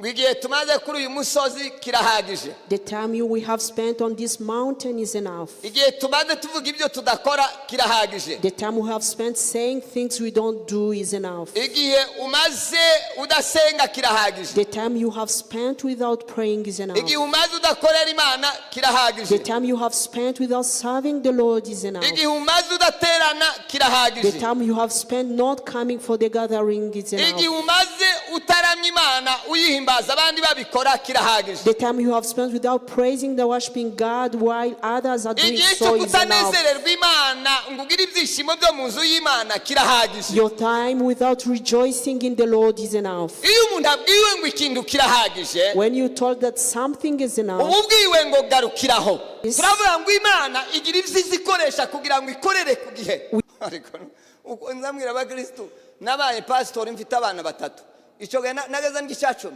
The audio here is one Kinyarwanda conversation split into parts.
Ngo igihe tumaze kuri uyu musozi kirahagije. The time we have spent on this mountain is enough. Igihe tumaze tuvuga ibyo tudakora kirahagije. The time we have spent saying things we don't do is enough. Igihe umaze udasenga kirahagije. The time you have spent without praying is enough. Igihe umaze udakorera Imana kirahagije. The time you have spent without serving the Lord is enough. Igihe umaze udaterana The kirahagije. time you have spent not coming for the gathering is Igihe enough. umaze utaramya Imana uyihimbaza abandi babikora kirahagije. The time you have spent without praising the worshiping God while others are doing Igihe cyo so is enough. kutanezererwa Imana ngo ugire ibyishimo byo mu nzu y'Imana kirahagije. Your time without rejoicing in the Lord is enough. Iyo umuntu abwiwe ngo ikintu kirahagije, When you told that something is enough, uba ubwiwe ngo garukiraho. Yes. Turavuga ngo Imana igira ibyiza ikoresha kugira ngo ikorere ku gihe. Ariko uko nzamwira abakristu, nabaye pasitori mfite abana batatu, icyo gihe nageze n'icya 10,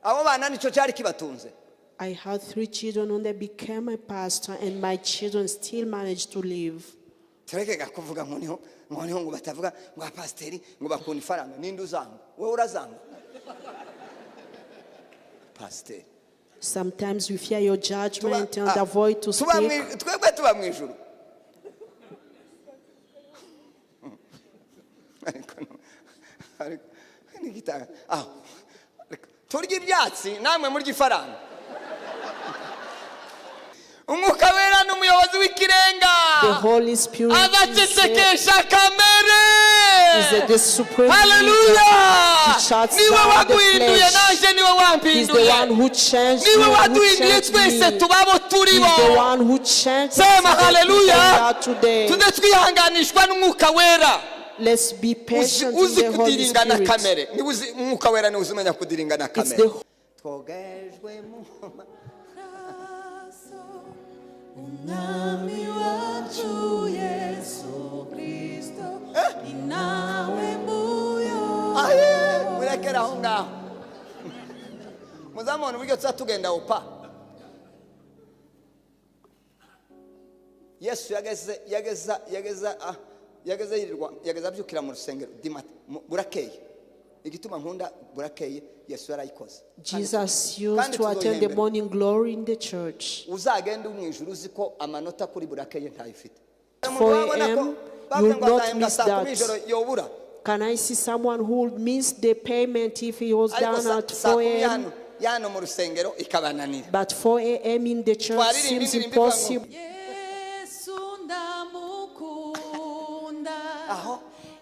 abo bana nicyo cyari kibatunze. I had 3 children when I became a pastor, and my children still managed to live. Turekega kuvuga ngo niho ngo niho ngo batavuga ngo abapasiteri ngo bakunda ifaranga. Ninde uzanga? Wowe urazanga pasiteri. Sometimes we fear your judgment and Ah, avoid to tuba speak. Twebwe tuba mu ijuru. Ariko ariko n'igitanga. Ah, ariko turya ibyatsi namwe murya ifaranga. Umwuka wera ni umuyobozi w'ikirenga. The Holy Spirit Agacecekesha kamere. is the supreme leader. Haleluya! He shuts Niwe down the waguhinduye, flesh. naje niwe He's the wampinduye. one who changed Niwe you, who waduhinduye changed twese me. tubabo turibo. He's the one who changed us Sema so that we haleluya. are today. Tuze twihanganishwa n'umwuka wera. Let's be patient in Uzi the Holy kudiringa na Spirit. kamere. Niwe uzi umwuka wera, niwe uzi umenya kudiringa na It's kamere. the Twogejwe mu Umwami wacu Yesu Kristo ni nawe muyo. Aye, murekere aho ngaho. Muzamubona uburyo tuza tugenda upa. Yesu yageze, yageza, yageza, ah, yageze yirirwa, yageze abyukira mu rusengero dimata, burakeye. Igituma nkunda burakeye, Yesu yarayikoze. Jesus used Kandi to attend the tuzoyihembera. morning glory in the church. Uzagende mu ijuru uzi ko amanota kuri burakeye ntayifite. 4 a.m., you will not miss saa kumi that. ijoro yobura. Can I see someone who would miss the payment if he was Ariko down at saa 4 kumi a.m.? yano mu rusengero ikabananira. But 4 a.m. in the church Twaririmba seems indirimbo ivuga ngo, impossible. Yesu ndamukunda. Aho.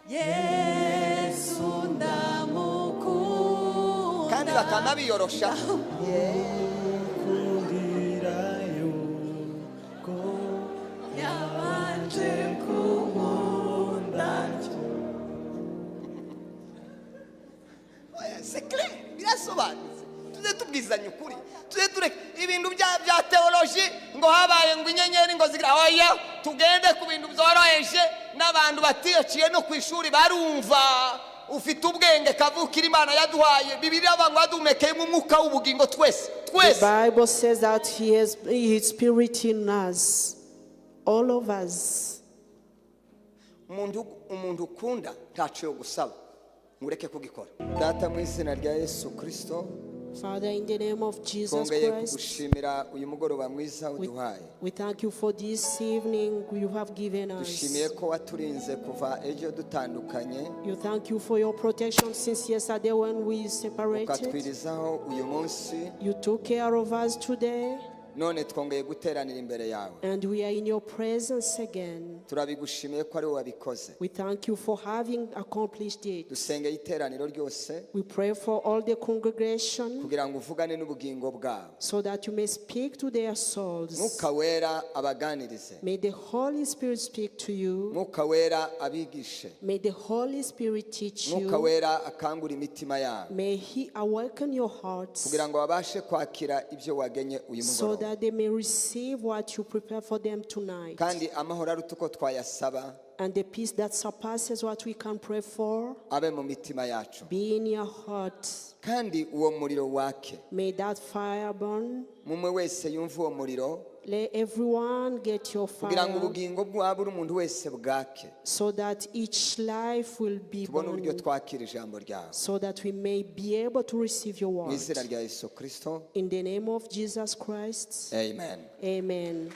Yesu ndamukunda. Kandi bakama biyorosha. Yabanje kunkunda. Oya, c'est clair, birasobanutse. Tuze tubwizanye ukuri, tuze tureke ibintu bya theology ngo habaye ngo inyenyeri ngo zigira. Oya, tugende ku bintu byoroheje n'abantu batiyaciye no ku ishuri barumva. Ufite ubwenge kavukira Imana yaduhaye. Bibiliya ivuga ngo yaduhumekeyemo umwuka w'ubugingo twese, The twese. Bible says that he has his spirit in us, all of us. Umuntu ukunda ntaco yo gusaba, ngureke kugikora. Data, mu izina rya Yesu Kristo, Father, in the name of Jesus twongeye Christ, kugushimira uyu mugoroba mwiza uduhaye. we thank you for this evening you have given us. Dushimiye ko waturinze kuva ejo dutandukanye, You thank you for your protection since yesterday when we separated. ukatwirizaho uyu munsi. You took care of us today, None twongeye guteranira imbere yawe. and we are in your presence again. Turabigushimiye ko ari wowe wabikoze. We thank you for having accomplished it. Dusengeye iteraniro ryose We pray for all the congregation kugira ngo uvugane n'ubugingo bwabo. so that you may speak to their souls. Mwuka wera abaganirize. May the Holy Spirit speak to you. Mwuka wera abigishe. May the Holy Spirit teach Mwuka you. wera akangure imitima yabo May He awaken your hearts kugira ngo babashe kwakira ibyo wagenye uyu so mugoroba. that they may receive what you prepare for them tonight. Kandi amahoro aruta uko twayasaba. And the peace that surpasses what we can pray for, abe mu mitima yacu. Be in your heart. Kandi uwo muriro wake. May that fire burn. Mumwe wese yumve uwo muriro. Let everyone get your Kugira ngo fire ubugingo bwa buri muntu wese bwake. So that each life will be Tubone uburyo born, twakira ijambo ryawe. So that we may be able to receive your Mu word. izina rya Yesu Kristo. In the name of Jesus Christ, Amen. Amen.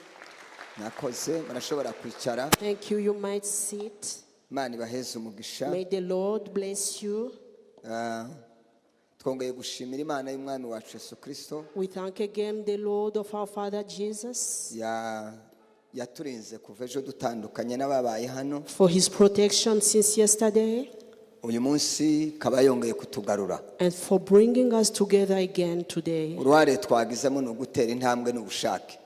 Mwakoze murashobora kwicara. Thank you. You might sit. Imana ibaheze umugisha. May the Lord bless you. Ah, twongeye gushimira Imana y'Umwami wacu Yesu Kristo. We thank again the Lord of our Father Jesus Ya yaturinze kuva ejo dutandukanye n'ababaye hano. For his protection since yesterday Uyu munsi kaba yongeye kutugarura. And for bringing us together again today. Uruhare twagizemo ni ugutera intambwe n'ubushake.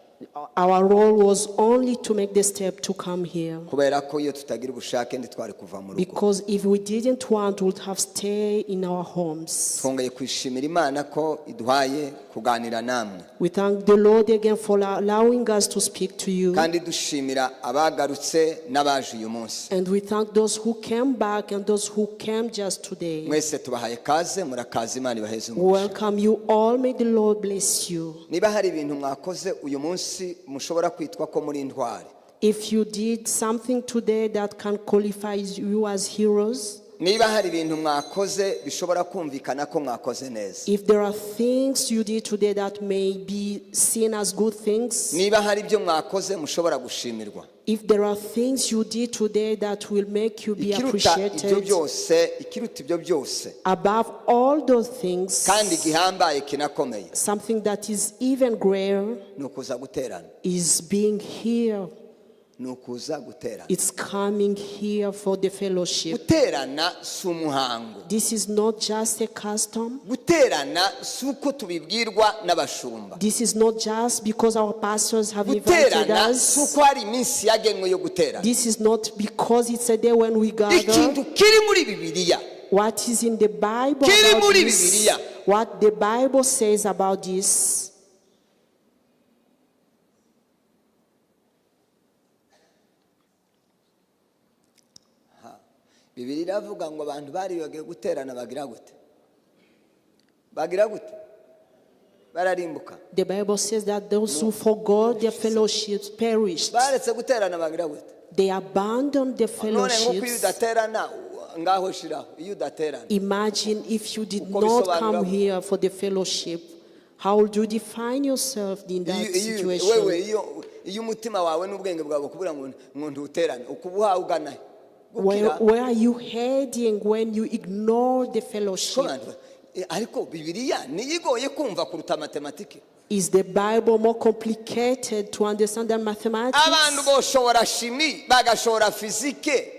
Our role was only to make the step to come here. Kubera ko iyo tutagira ubushake ntitwari kuva mu rugo. Because if we didn't want, we would have stayed in our homes. Twongeye kwishimira Imana ko iduhaye kuganira namwe. We thank the Lord again for allowing us to speak to you. Kandi dushimira abagarutse n'abaje uyu munsi. And we thank those who came back and those who came just today. Mwese tubahaye kaze murakaza Imana ibaheze We umugisha. welcome you all. May the Lord bless you. Niba hari ibintu mwakoze uyu munsi mushobora kwitwa ko muri intwari. If you did something today that can qualify you as heroes, Niba hari ibintu mwakoze bishobora kumvikana ko mwakoze neza. If there are things you did today that may be seen as good things, Niba hari ibyo mwakoze mushobora gushimirwa. If there are things you did today that will make you be Ikiruta ibyo appreciated, byose, ikiruta ibyo byose above all those things, kandi gihambaye kinakomeye something that is even greater ni ukuza guterana. Is being here. Ni ukuza guterana. It's coming here for the fellowship. Guterana si umuhango. This is not just a custom. Guterana si uko tubibwirwa n'abashumba. This is not just because our pastors have invited Guterana si us. uko hari iminsi yagenwe yo guterana. This is not because it's a day when we gather. Ikintu kiri muri Bibiliya. What is in the Bible Kiri about muri this? Bibiliya. What the Bible says about this? Bibiliya iravuga ngo abantu baribagiwe guterana bagira gute? Bagira gute? Bararimbuka. The Bible says that those who forgot their fellowships perished. Baretse guterana bagira gute? They abandoned their None nko iyo fellowships. udaterana ngaho shiraho iyo udaterana. Imagine if you did Uko not bisobanura come gute? Here for the fellowship. How would you define yourself in that Iyo- iyo- wewe situation? iyo iyo umutima wawe n'ubwenge bwawe kubura ngo ngo ntuterane ukuba uhawe ugana he? Where, Gukira. where are you heading when you ignore the fellowship? Ko ariko Bibiliya niyo igoye kumva kuruta matematike. Is the Bible more complicated to understand than Abantu mathematics? boshobora chimie bagashobora physique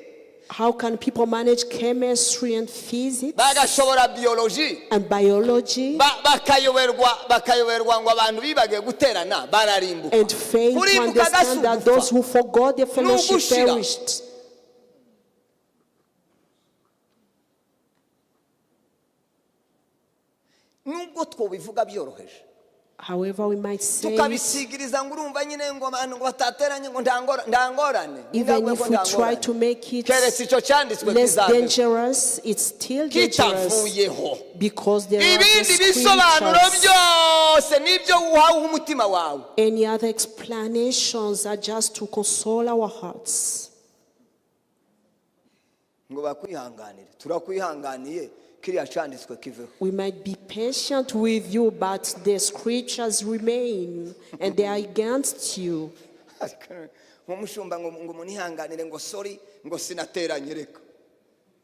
How can people manage chemistry and physics bagashobora biology and biology bakayoberwa bakayoberwa ngo abantu bibagiwe guterana bararimbuka. And fail to Kurimbuka understand that gasugupfa. those who forgot the fellowship Nugushira. perished? Nubwo twobivuga byoroheje However, we might say, it, tukabisigiriza ngo urumva nyine ngo abantu ngo batateranye ngo ndangorane even if we try to make it keretse icyo cyanditswe less kizabeho dangerous, it's still dangerous kitavuyeho because there are ibindi the bisobanuro scriptures. Byose nibyo uhawe umutima wawe. Any other explanations are just to console our hearts. Ngo bakwihanganire turakwihanganiye kiriya cyanditswe kiveho. We might be patient with you, but the scriptures remain and they are against you. Nk'umushumba ngo ngo munihanganire ngo sorry ngo sinateranye reka.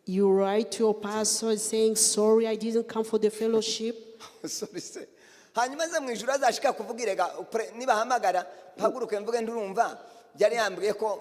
You write to your pastor saying, "Sorry, I didn't come for the fellowship." Sorry se hanyuma ze mu ijuru azashika kuvuga irega nibahamagara mpaguruke mvuge ndurumva yari yambwiye ko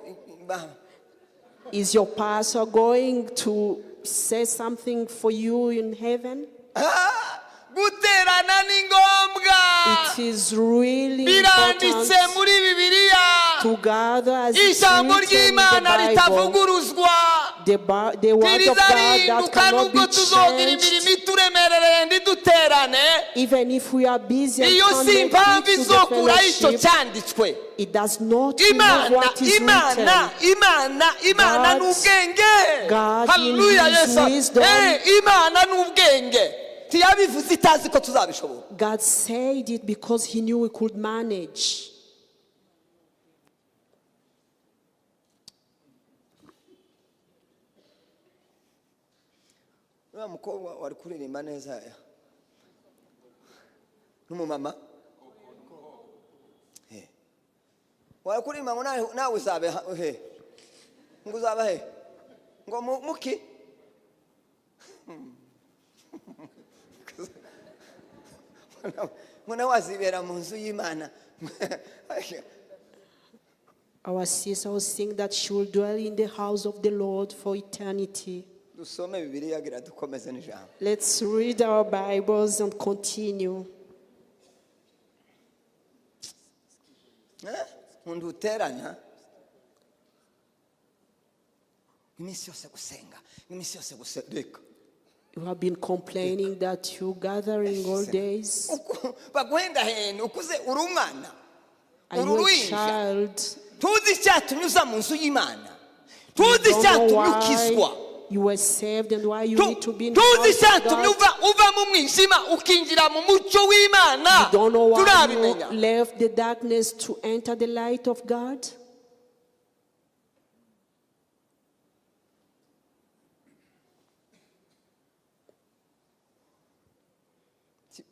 Is your pastor going to say something for you in heaven? Ah, guterana ni ngombwa. It is really Biranditse important muri Bibiliya to gather as it's ijambo written in ry'Imana the Bible. ritavuguruzwa. The word of God that ntirizahinduka cannot nubwo be tuzogira imirimo changed. ituremerereye ntiduterane. Even if we are busy and Iyo can't si make impamvu it to the izokuraho icyo fellowship, cyanditswe. it does not remove Imana, what is Imana, written. Imana, Imana God, n'ubwenge. God in Haleluya, his Yesu. wisdom. Imana n'ubwenge ntiyabivuze itazi ko tuzabishobora. God said it because he knew we could manage. Uriya mukobwa wari kuririmba neza ya n'umumama wari kuririmba ngo nawe uzabe he, ngo uzaba he, ngo muki ngo nawe wazibera mu nzu y'Imana. Our sister was saying that she will dwell in the house of the Lord for eternity. Dusome Bibiliya gira dukomeze n'ijambo. Let's read our Bibles and continue. Nkunda uterana iminsi yose gusenga, iminsi yose gusenga. You have been complaining that you gathering all days. Baguhendahenda ukuze uri umwana. Are you a child? Tuzi icyatumye uza mu nzu y'Imana. You Tuzi don't know icyatumye why ukizwa. you were saved and why you need to be in the Tuzi house of icyatumye God. uva mu mwijima ukinjira mu mucyo w'Imana. You don't know why you Turabimenya. left the darkness to enter the light of God.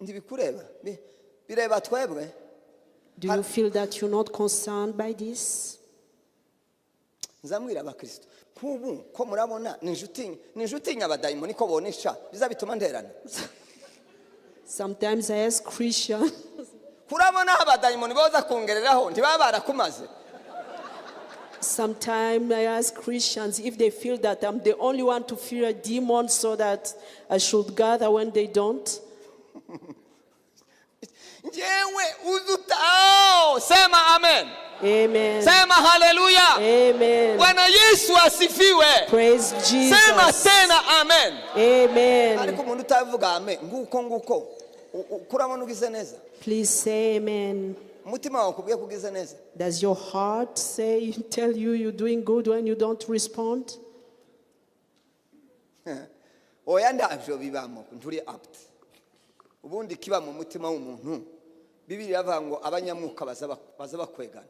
Ntibikureba. Bireba twebwe. Do you feel that you're not concerned by this? Nzamwira abakristo nk'ubu ko murabona ni inshuti abadayimoni ko bonesha bizabituma nterana. Sometimes I ask Christians. Kurabona abadayimoni boza kongereraho ntibaba barakumaze. Sometimes I ask Christians if they feel that I'm the only one to fear a demon so that I should gather when they don't. Njyewe uzuta, sema amen. Amen. Sema haleluya. Amen. Bwana Yesu asifiwe. Praise Jesus. Sema tena amen. Amen. Ariko umuntu utavuga amen nguko nguko kurabona ugize neza. Please say amen. Umutima wawe ukubwiye ko ugize neza. Does your heart tell you you're doing good when you don't respond? Oya ndavyo bibamo nturi apt. Ubundi kiba mu mutima w'umuntu. Bibiliya iravuga ngo abanyamwuka baza bakwegana.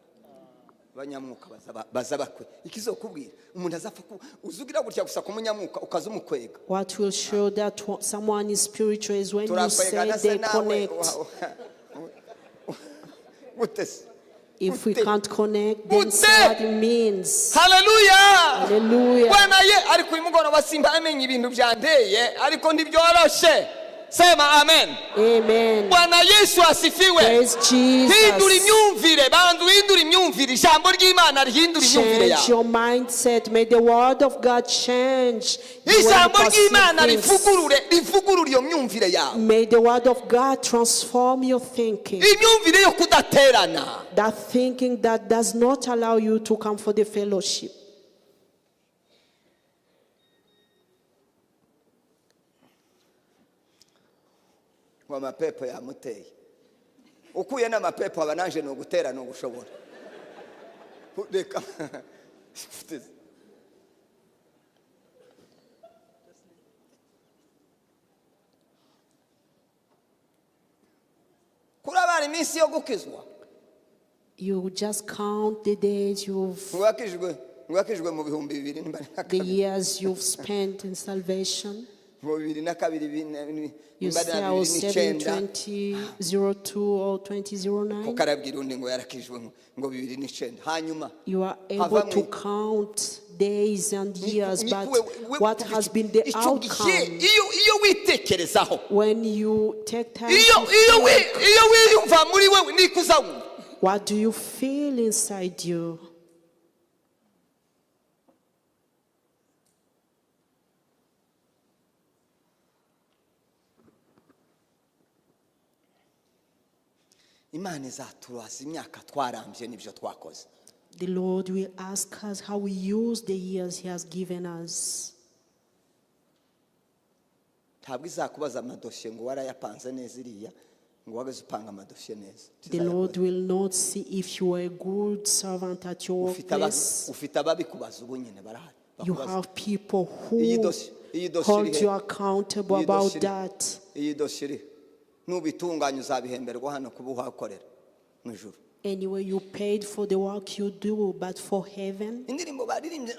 Abanyamwuka baza bakwe. Ikizokubwira umuntu azapfa uzugira gutya gusa ku munyamuka ukaza umukwega. What will show that someone is spiritual is when you say they connect. If we can't connect, then say what it means. Hallelujah. Hallelujah. Bwana ye ariko uyu mugoroba simba amenye ibintu byanteye ariko ntibyoroshe. Sema amen. Amen. Bwana Yesu asifiwe. Praise Jesus. Hindura imyumvire, bantu hindura imyumvire, ijambo ry'Imana rihindura imyumvire yawe. Change your mindset. May the word of God change. Ijambo ry'Imana rivugurure iyo myumvire yawe. May the word of God transform your thinking. Imyumvire yo kudaterana. That thinking that does not allow you to come for the fellowship. Amapepo yamuteye ukuye n'amapepo abananje no gutera no gushobora reka kurabara iminsi yo gukizwa. You just count the days you've ngwakijwe mu bihumbi bibiri the years you've spent in salvation. You say I was saved in 2002 or 2009. You are able to count days and years, but what has been the outcome? When you take time to think, what do you feel inside you? Imana izaturaza imyaka twarambye nibyo twakoze. The Lord will ask us how we use the years He has given us. Ntabwo izakubaza amadosiye ngo warayapanze neza iriya, ngo wageze upanga amadosiye neza. The Lord will not see if you are a good servant at your Ufite workplace. Ufite ababikubaza ubu nyine barahari. You Bakubaza. have people who Iyi dosiye hold iri he? you accountable Iyi about dosiye iri- that. Iyi dosiye iri nubitunganya uzabihemberwa hano kuba uhakorera mu ijuru. Anyway, you paid for the work you do, but for heaven, Indirimbo baririmbye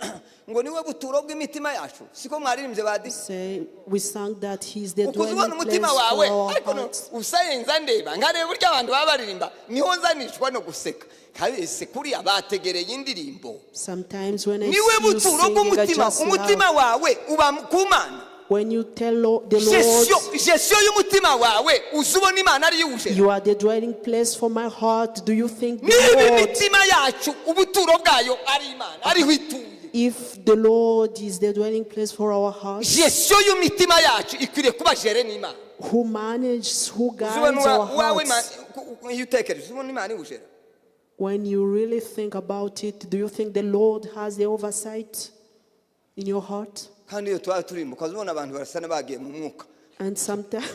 ngo niwe buturo bw'imitima yacu, siko mwaririmbye badi? say we sang that He's the Ukuze ubona dwelling umutima place wawe for our ariko hearts. usayenza ndeba nkareba uburyo abantu baba baririmba, niho nzanishwa no guseka kabese kuriya bategereye indirimbo. Sometimes when I Niwe see you buturo singing, I bw'umutima, just umutima laugh. Wawe uba ku Mana. When you tell the Lord, Gestion y'umutima wawe uzi ubona Imana ari yuje. you are the dwelling place for my heart. Do you think the Niba Lord, imitima yacu ubuturo bwayo ari Imana ariho ituye, if the Lord is the dwelling place for our hearts, gestion y'imitima yacu ikwiriye kuba gérée n'Imana. Who manages, who Uzi guides ubona our uwawe hearts? Iyo utekereje uzi ubona Imana iwujera? When you really think about it, do you think the Lord has the oversight in your heart? Kandi iyo tuba turimo ukaza ubona abantu barasa n'abagiye mu mwuka. And sometimes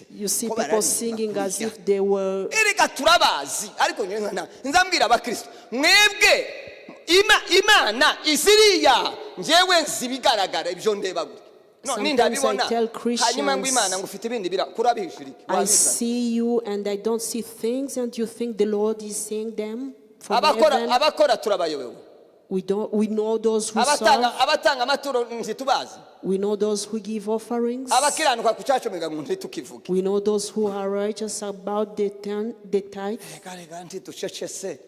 you see Ko people bararirimba singing as kuriya. if they were. Erega turabazi, ariko njyewe nzambwira abakristo mwebwe Imana iziriya, njyewe nzi ibigaragara ibyo ndeba gutya. No, Sometimes nindabibona I tell Christians, hanyuma ngo Imana ngo ufite ibindi bira kurabihishira iki? I Wabizana. see you and I don't see things, and you think the Lord is seeing them from Abakora heaven. Abakora turabayobewe. We don't. We know those who Abatanga serve. Abatanga amaturo ntitubazi. We know those who give offerings. Abakiranuka ku cyacu ngo ntitukivuge. We know those who are righteous about the tithe. Reka reka ntiducecese,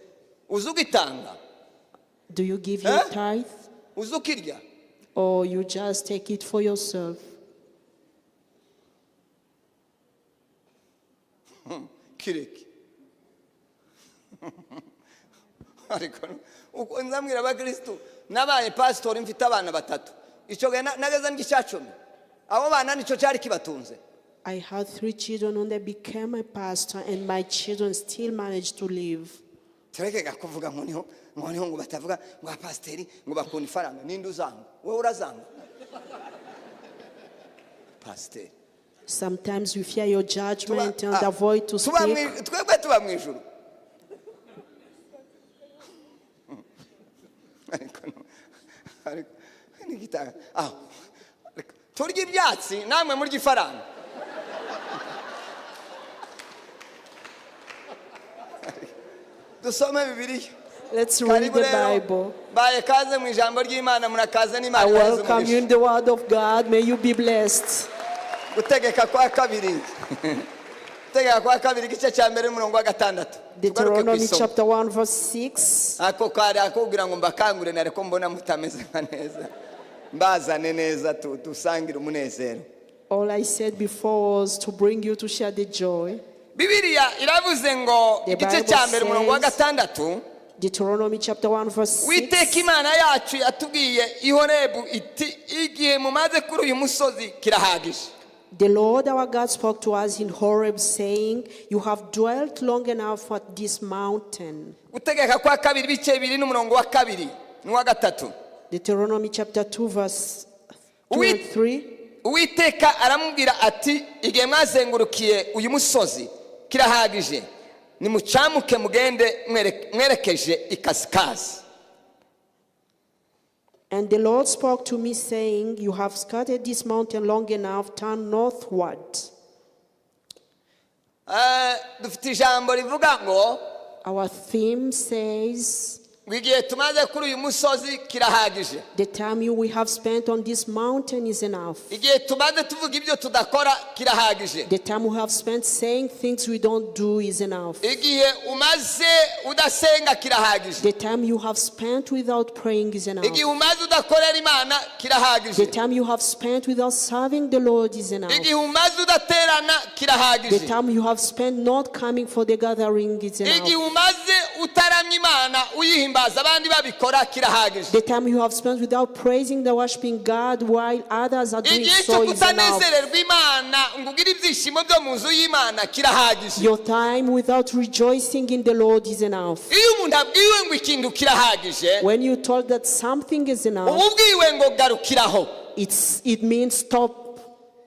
uzi ugitanga. Do you give your Eh? tithe, Uzi ukirya. Or you just take it for yourself? Kireke ariko uko nzambwira abakristu, nabaye pasitori mfite abana batatu, icyo gihe nageze n'icya cumi, abo bana nicyo cyari kibatunze. I had 3 children when I became a pastor, and my children still managed to live. Turekega kuvuga ngo niho ngo niho ngo batavuga ngo abapasiteri ngo bakunda ifaranga, ninde uzanga? Wowe urazanga pasiteri? Sometimes we fear your judgment and Ah, avoid to tuba speak. Twebwe tuba mu ijuru. Ariko ariko n'igitanga aho, ariko turya ibyatsi namwe murya ifaranga. Dusome Bibiliya. Let's read Karibu the rero. Bible. Baye kaze mu ijambo ry'Imana, murakaze I n'Imana ibahe welcome you umugisha. in the word of God. May you be blessed. Gutegeka kwa kabiri, Gutegeka kwa kabiri, igice cya mbere, umurongo wa gatandatu. Tugaruke ku Deuteronomy isomo. chapter 1, verse 6. Ako kari akubwira ngo mbakangure, nareko mbona mutameze nka neza, mbazane neza dusangire umunezero. All I said before was to bring you to share the joy. Bibiliya iravuze ngo The igice Bible cya mbere, umurongo wa says, gatandatu. Deuteronomy chapter 1, verse Witeka 6. Imana yacu yatubwiye i Horebu iti igihe mumaze kuri uyu musozi kirahagije. The Lord our God spoke to us in Horeb, saying, "You have dwelt long enough at this mountain." Gutegeka kwa kabiri, ibice bibiri n'umurongo wa kabiri n'uwa gatatu. Deuteronomy chapter 2, verse 2 and 3. Uwiteka aramubwira ati igihe mwazengurukiye uyu musozi kirahagije, nimucamuke mugende mwerekeje ikasikazi. And the Lord spoke to me, saying, "You have skirted this mountain long enough, turn northward." Dufite ijambo rivuga ngo Our theme says, ngo igihe tumaze kuri uyu musozi kirahagije. "The time we have spent on this mountain is enough." Igihe tumaze tuvuga ibyo tudakora kirahagije. The time we have spent saying things we don't do is enough. Igihe umaze udasenga kirahagije. The time you have spent without praying is enough. Igihe umaze udakorera Imana kirahagije. The time you have spent without serving the Lord is enough. Igihe umaze udaterana kirahagije. The time you have spent not coming for the gathering is Igihe enough. umaze utaramya Imana Imana uyihimbaza abandi babikora kirahagije. The time you have spent without praising the worshiping God while others are doing Igihe cyo so is enough. kutanezererwa Imana ngo ugire ibyishimo byo mu nzu y'Imana kirahagije. Your time without rejoicing in the Lord is enough. Iyo umuntu abwiwe ngo ikintu kirahagije, When you told that something is enough, uba ubwiwe ngo garukiraho. It means stop.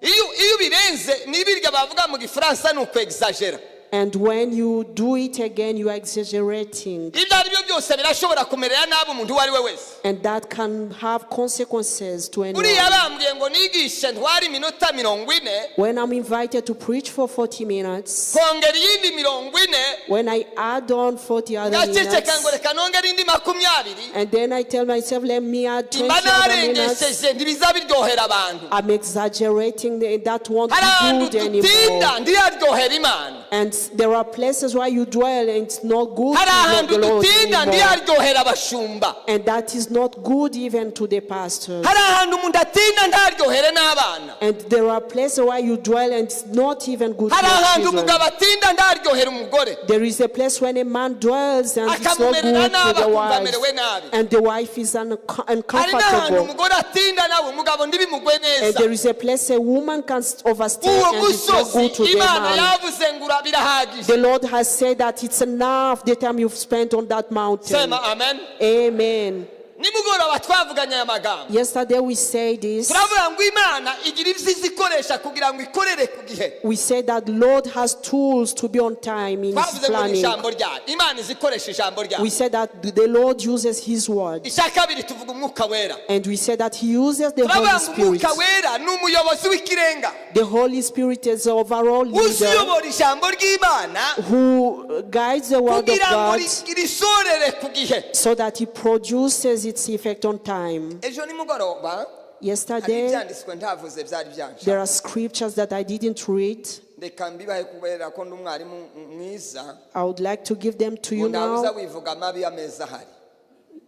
Iyo birenze n'ibirya bavuga mu Gifaransa ni ukwexagera. And when you do it again, you are exaggerating. Ibyo ari byo byose birashobora kumerera nabi umuntu uwo ari we wese. And that can have consequences to anyone. Buriya bambwiye ngo nigishe ntware iminota 40. When I'm invited to preach for 40 minutes, kongera iyindi 40, when I add on 40 other ngaceceka ngo minutes, reka nongere indi 20, and then I tell myself, let me add 20 mba other minutes, narengesheje ntibizabiryohera abantu. I'm exaggerating, that won't Hari be ahantu good dutinda anymore. ntiyaryohera Imana. And there are places where you dwell and it's not good Hari to ahantu the Lord dutinda anymore. ntiyaryohera abashumba. And that is not good even to the pastors. Hari ahantu umuntu atinda ntaryohere n'abana. And there are places where you dwell and it's not even good to Hari your ahantu children. umugabo atinda ntaryohere umugore. There is a place when a man dwells and it's not Akamumerera good to nabi, the akumva wife. amerewe nabi. And the wife is Hari n'ahantu uncomfortable. umugore atinda nawe umugabo ntibimugwe And neza. there is a place a woman can overstay Uwo and it's not musozi good to the Imana man. yavuze ngo birahagije. The Lord has said that it's enough the time you've spent on that mountain. Sema amen. Amen. Nimugoroba twavuganye aya magambo. Yesterday we said this. Turavuga ngo Imana igira ibyiza ikoresha kugira ngo ikorere ku gihe. We said that Lord has tools to be on time in His Twavuze ngo ni planning. ijambo ryayo. Imana izikoresha ijambo ryayo. We said that the Lord uses His word. Icya kabiri tuvuga umwuka wera. And we said that He uses the Holy Turavuga ngo Spirit. umwuka wera ni umuyobozi w'ikirenga. The Holy Spirit is the overall leader Uzuyobora ijambo ry'Imana who guides the word of kugira ngo God risorere ku gihe. so that He produces its effect on time. Ejo nimugoroba Yesterday, ibyanditswe ntavuze byari byanje. there are scriptures that I didn't read. Reka mbibahe kubera ko ndi umwarimu mwiza. I would like to give them to you Ndabuza now. wivuga amabi y'ameza ahari.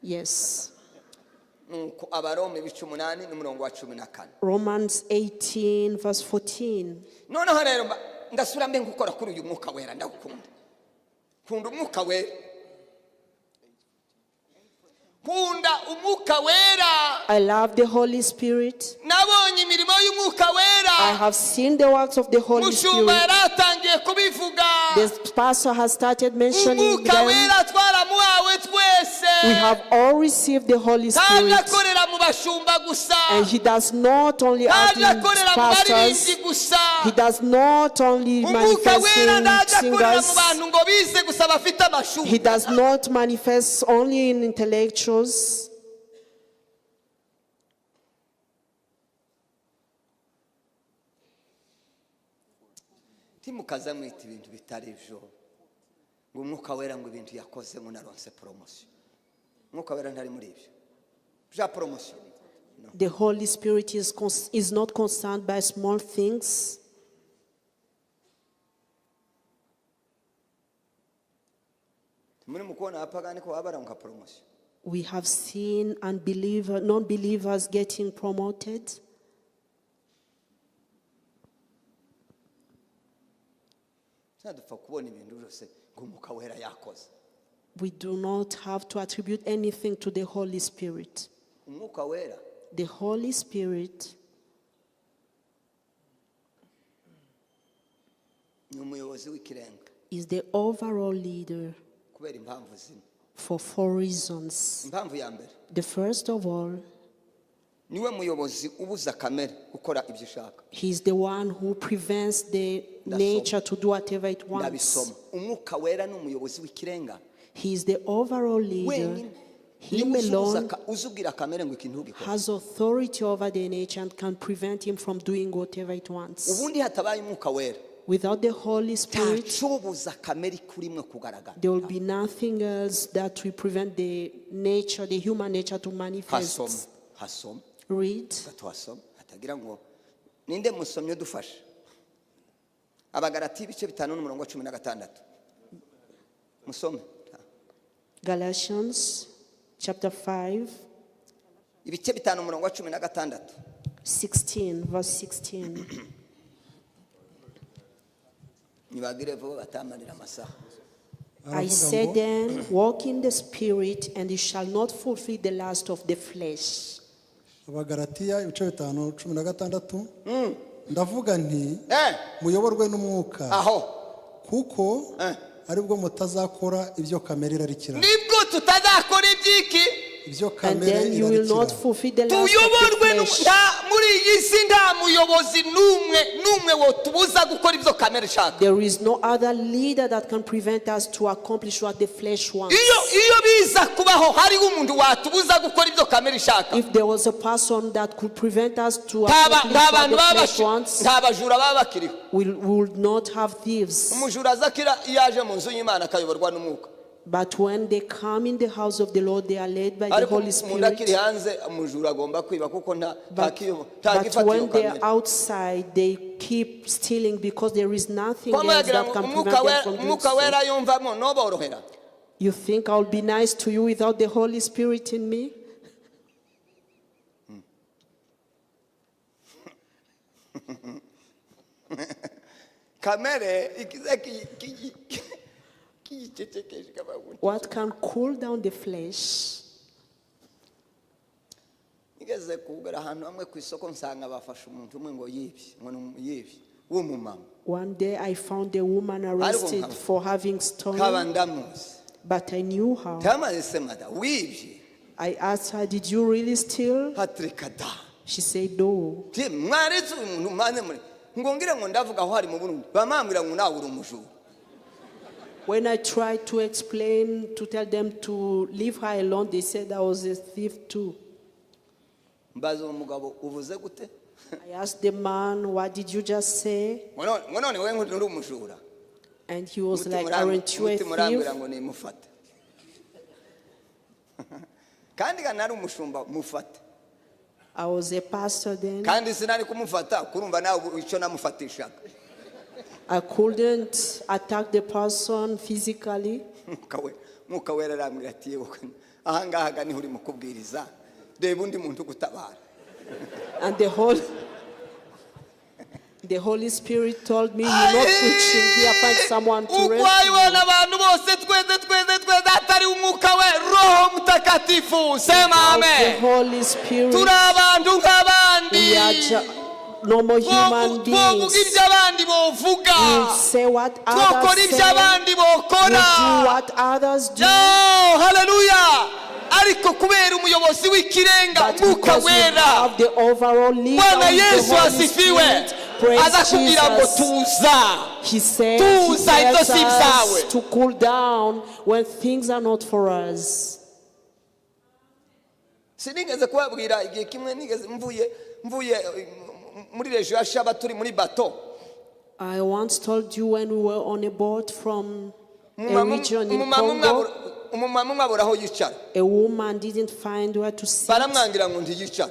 Yes. Nuko Abaroma ibice 8 n'umurongo wa 14. Romans 18 verse 14. Noneho rero ndasubira mbe ngukora kuri uyu mwuka wera ndagukunda. Kunda umwuka wera. Kunda umwuka wera. I love the Holy Spirit. Nabonye imirimo y'umwuka wera. I have seen the works of the Holy Mushumba Spirit. yaratangiye kubivuga. The pastor has started mentioning Umwuka them. wera twaramuhawe twese. We have all received the Holy Ntabwo Spirit. akorera mu bashumba gusa. And he does not only act Ntabwo in akorera mu pastors. baririmbyi gusa. He does not only Umwuka manifest wera in ntabwo akorera mu singers. bantu ngo bize gusa bafite amashuri. He does not manifest only in intellectuals. Ntimukaza mwita ibintu bitari byo. Ngo umwuka wera ngo ibintu yakoze ngo naronse promotion. Umwuka wera ntari muri ibyo. Bya promotion. No. The Holy Spirit is not concerned by small things. Muri mukubona abapagani ko baba baronka promotion. We have seen non-believers getting promoted. Sadupfa kubona ibintu byose ngo umwuka wera yakoze. We do not have to attribute anything to the Holy Spirit. Umwuka wera. The Holy Spirit ni umuyobozi w'ikirenga. is the overall leader. Kubera impamvu zimwe. For four reasons. Impamvu ya mbere. The first of all, niwe muyobozi ubuza kamere gukora ibyo ushaka. He is the one who prevents the nature to do whatever it wants. Ndabisoma. Umwuka wera ni umuyobozi w'ikirenga. He is the overall leader. Wenyine. Him alone uzubwira kamere ngo ikintu ugikore. has authority over the nature and can prevent him from doing whatever it wants. Ubundi hatabaye umwuka wera. Without the Holy Spirit, ntacobuza kamere kurimwe kugaragara. there will be nothing else that will prevent the nature, the human nature to manifest. Hasoma, hasoma. Read. Tuhasoma. Hatagira ngo ninde musomye dufashe. Abagalati ibice 5 n'umurongo wa 16. Musome. Galatians chapter 5. Ibice 5 umurongo wa 16. 16, verse 16. Nibagire vuba batamanira amasaha. I Aravuga said ngo then, walk in the Spirit, and you shall not fulfill the lust of the flesh. Abagalatiya ibice 5:16 ndavuga nti Eh, muyoborwe n'umwuka aho kuko Eh. aribwo mutazakora ibyo kamere irarikira nibwo tutazakora iby'iki ibyo And kamere then you will not irarikira fulfill the lust of tuyoborwe the n'u- flesh. nta muri iyi si nta muyobozi n'umwe n'umwe wotubuza gukora ibyo kamere ishaka. There is no other leader that can prevent us to accomplish what the flesh wants. Iyo biza kubaho hariho umuntu watubuza gukora ibyo kamere ishaka, If there was a person that could prevent us to nta ba- accomplish nta what bantu the baba flesh bashi- wants, nta bajura baba bakiriho. we would not have thieves. Umujura aza akira iyo aje mu nzu y'Imana akayoborwa n'umwuka. But when they come in the house of the Lord, they are led by the Ariko Holy umuntu akiri Spirit. hanze umujura agomba kwiba kuko nta nta But, kiyobo- nta but gifatiyo when they are kamere. outside, they keep stealing because there is nothing Ko else mwagira that ngo can umwuka prevent them wera from doing umwuka so. wera yumvamo noborohera. You think I'll be nice to you without the Holy Spirit in me? Kamere ikiza kiyicecekesha ikavuga. What can cool down the flesh? Nigeze kugera ahantu hamwe ku isoko nsanga bafashe umuntu umwe ngo yibye ngo ni yibye w'umumama. One day I found a woman arrested nkaba- for having Kaba stolen, ndamuzi. but I knew her. Tamaze se mada wibye? I asked her, "Did you really steal?" Hatirika da. She said, "No." Ti mwaretse uyu muntu mane muri ngo ngire ngo ndavuga aho hari mu Burundi bamambwira ngo nawe uri umujura. When I tried to explain, to tell them to leave her alone, they said I was a thief too. Mbaza uwo mugabo uvuze gute? I asked the man, "What did you just say?" Ngo none we nturi umujura? And he was Umutima like, "Aren't you a umutima urambwira thief?" ngo nimufate kandi ga nari umushumba mufate. I was a pastor then. Kandi sinari kumufata kurumva nawe icyo namufatishaga. I couldn't attack the person physically. Mwuka wera arambwira ati yewe ahangaha ga niho urimo kubwiriza reba undi muntu ugutabara. And the Holy Spirit told me, "You're not preaching here, find someone to rescue Ukwayibona you." abantu bose twese twese twese atari umwuka we Roho Mtakatifu sema Without the amen. Holy Spirit, Turi abantu nk'abandi. we are normal human Twovuga beings. ibyo abandi bovuga, We say what twokora others ibyo say, abandi we bokora. do what others do. Yo, haleluya! Ariko kubera umuyobozi w'ikirenga But umwuka because we wera, have the overall leader, Bwana who is Yesu the Holy asifiwe, Spirit, praise aza kubwira ngo Jesus. tuza. He says, he Tuza ibyo tells si ibyawe. us to cool down when things are not for us. Sinigeze kubabwira igihe kimwe nigeze mvuye muri rejo ya Shaba turi muri bato. I once told you when we were on a boat from a Umumama region in umumama umwe Congo, umumama umwe abura aho yicara. a woman didn't find where to sit. Baramwangira ngo ntiyicara.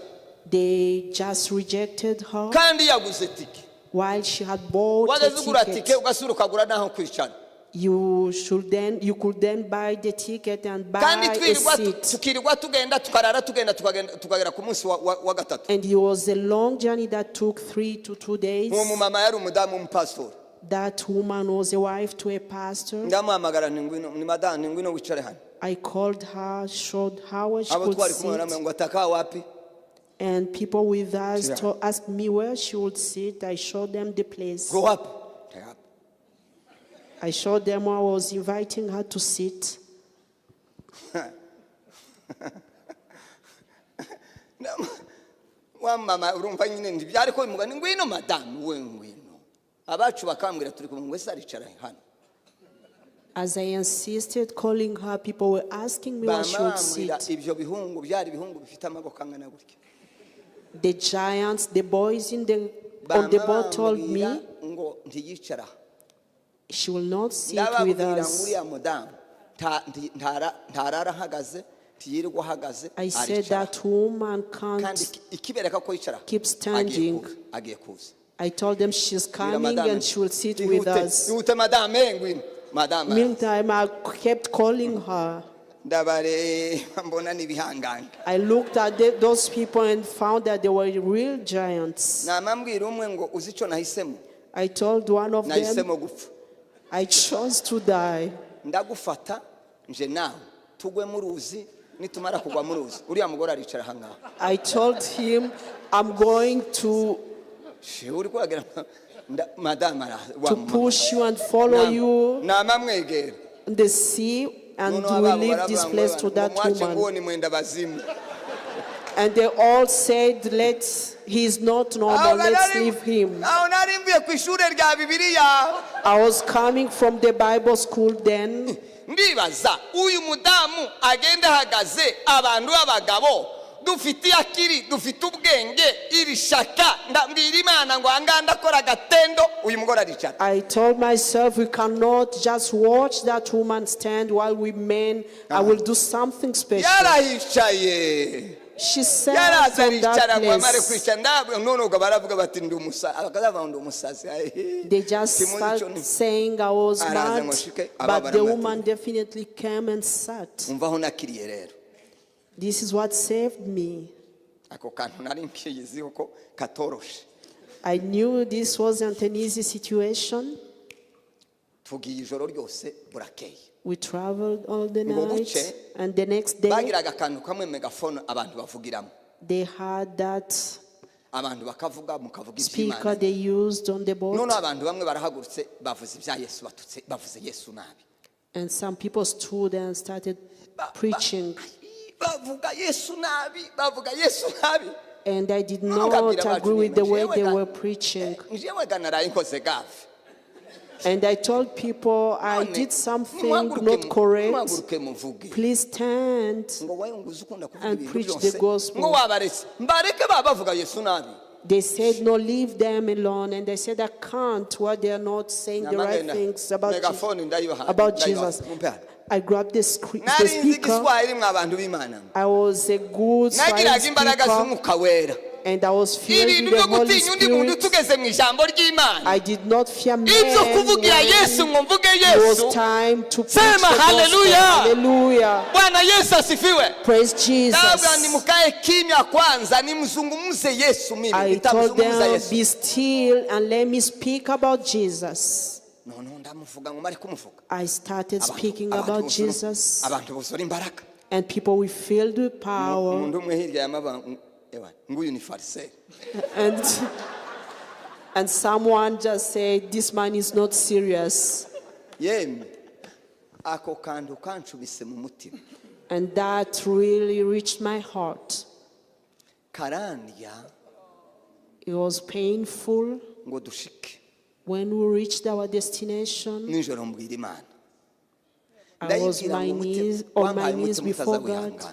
They just rejected her Kandi yaguze tike. while she had bought a Wageze ugura tike ticket. ugasubira ukagura n'aho kwicara. You could then buy the ticket and buy Kandi a twirirwa seat. tukirirwa tugenda tukarara tugenda tukagenda tukagera ku munsi wa gatatu. And it was a long journey that took 3 to 2 days. Uwo mumama yari umudamu w'umupasitori. That woman was a wife to a pastor. Ndamuhamagara nti ngwino ni madamu nti ngwino wicare hano. I called her, showed her where she Abo could twari kumwe baramubwira sit. ngo ataka wapi? And people with us Yeah. asked me where she would sit. I showed them the place. Go wapi? Hapa. I showed them where I was inviting her to sit. Wa mama urumva nyine ntibyari ko bimuga ni ngwino madamu we ngwino. Abacu bakambwira turi kumwe ngo ese aricara hano. As I insisted calling her, people were asking me where she would Bamambwira sit. ibyo bihungu byari ibihungu bifite amaboko angana gutya. The giants, the boys on the boat told me Bamambwira ngo ntiyicara. she will not sit with Ndababwira ngo us. uriya mudamu ntarara ahagaze ntiyirirwa ahagaze I said aricara. that woman Kandi can't ikibereka ko yicara keep standing. agiye kuza. I told them she's Bwira coming madame, and she will sit with ihute, us. ihute madame ngwino madame. Meantime, I kept calling her. Ndabareba mbona n'ibihangange. I looked at those people and found that they were real giants. Namambwira umwe ngo uzi icyo nahisemo? I told one of them, Nahisemo gupfa. I chose to die. Ndagufata nje nawe tugwe mu ruzi nitumara kugwa mu ruzi uriya mugore aricara aha ngaha. I told him I'm going to uri kuhagira madame to push you and follow you namamwegera in the sea, and we leave this place to that woman. And they all said, he is not normal, let's leave him. I was coming from the Bible school then. Ndibaza uyu mudamu agenda ahagaze abantu b'abagabo dufite akiri dufite ubwenge iri shaka ndambwira Imana ngo anga ndakora agatendo uyu mugore aricara. I told myself we cannot just watch that woman stand while we men. I will do something special. Yarahicaye. She sat on that place. They just started saying I was mad, but the woman definitely came and sat. This is what saved me. I knew this wasn't an easy situation. We traveled all the night, and the next day they had that speaker they used on the boat. And some people stood and started preaching. And I did not agree with the way they were preaching. And I told people, I did something not correct. Please stand and preach the gospel. They said, no, leave them alone. And I said, I can't, while they are not saying the right things about Jesus. I grabbed the speaker. I was a good speaker. And I was filled with the Holy Spirit. I did not fear men. It was time to preach the gospel. Hallelujah. Praise Jesus. I told them, be still and let me speak about Jesus. I started speaking about Jesus. And people were filled with power. And someone just said, this man is not serious. And that really reached my heart. It was painful. When we reached our destination, I was on my knees before God.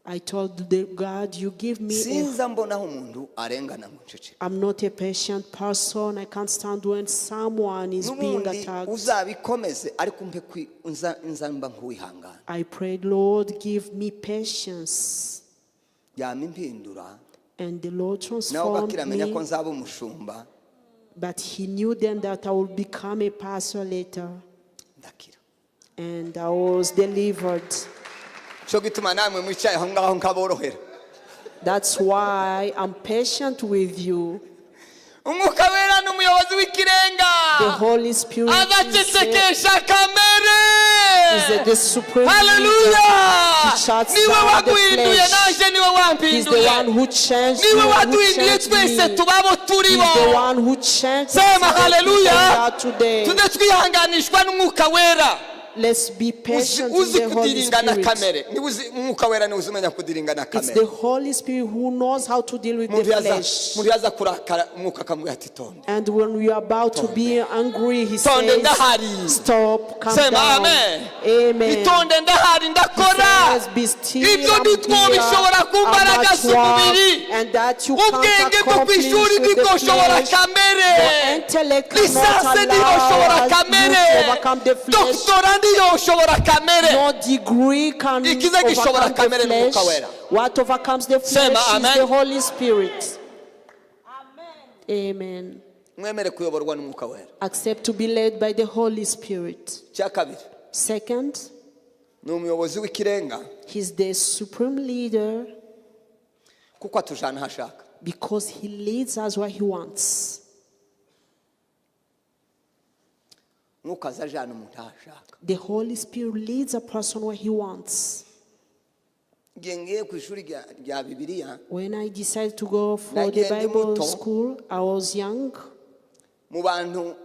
I told God, you give me I'm not a patient person. I can't stand when someone is being attacked. I prayed, Lord, give me patience. And the Lord transformed me. But he knew then that I would become a pastor later. And I was delivered. That's why I'm patient with you. The Holy Spirit is the supreme leader. He shuts down the flesh. He's the one who changed you, who changed me. He's the one who changed us today. Let's be patient in the Holy Spirit. It's the Holy Spirit who knows how to deal with the flesh. And when we are about to be angry, he says, stop, calm down. Amen. He says, be still, I'm here, I'm at work, and that you can't accomplish with the flesh. Your intellect cannot allow you to overcome the flesh. No degree can overcome the flesh. What overcomes the flesh is the Holy Spirit. Amen. Accept to be led by the Holy Spirit. Second, he's the supreme leader because he leads us where he wants. Mwuka azajana umuntu aho ashaka. The Holy Spirit leads a person where he wants. Igihe ngiye ku ishuri rya Bibiliya, When I decided to go for the Nagiye ndi Bible muto. school, I was young. Mu bantu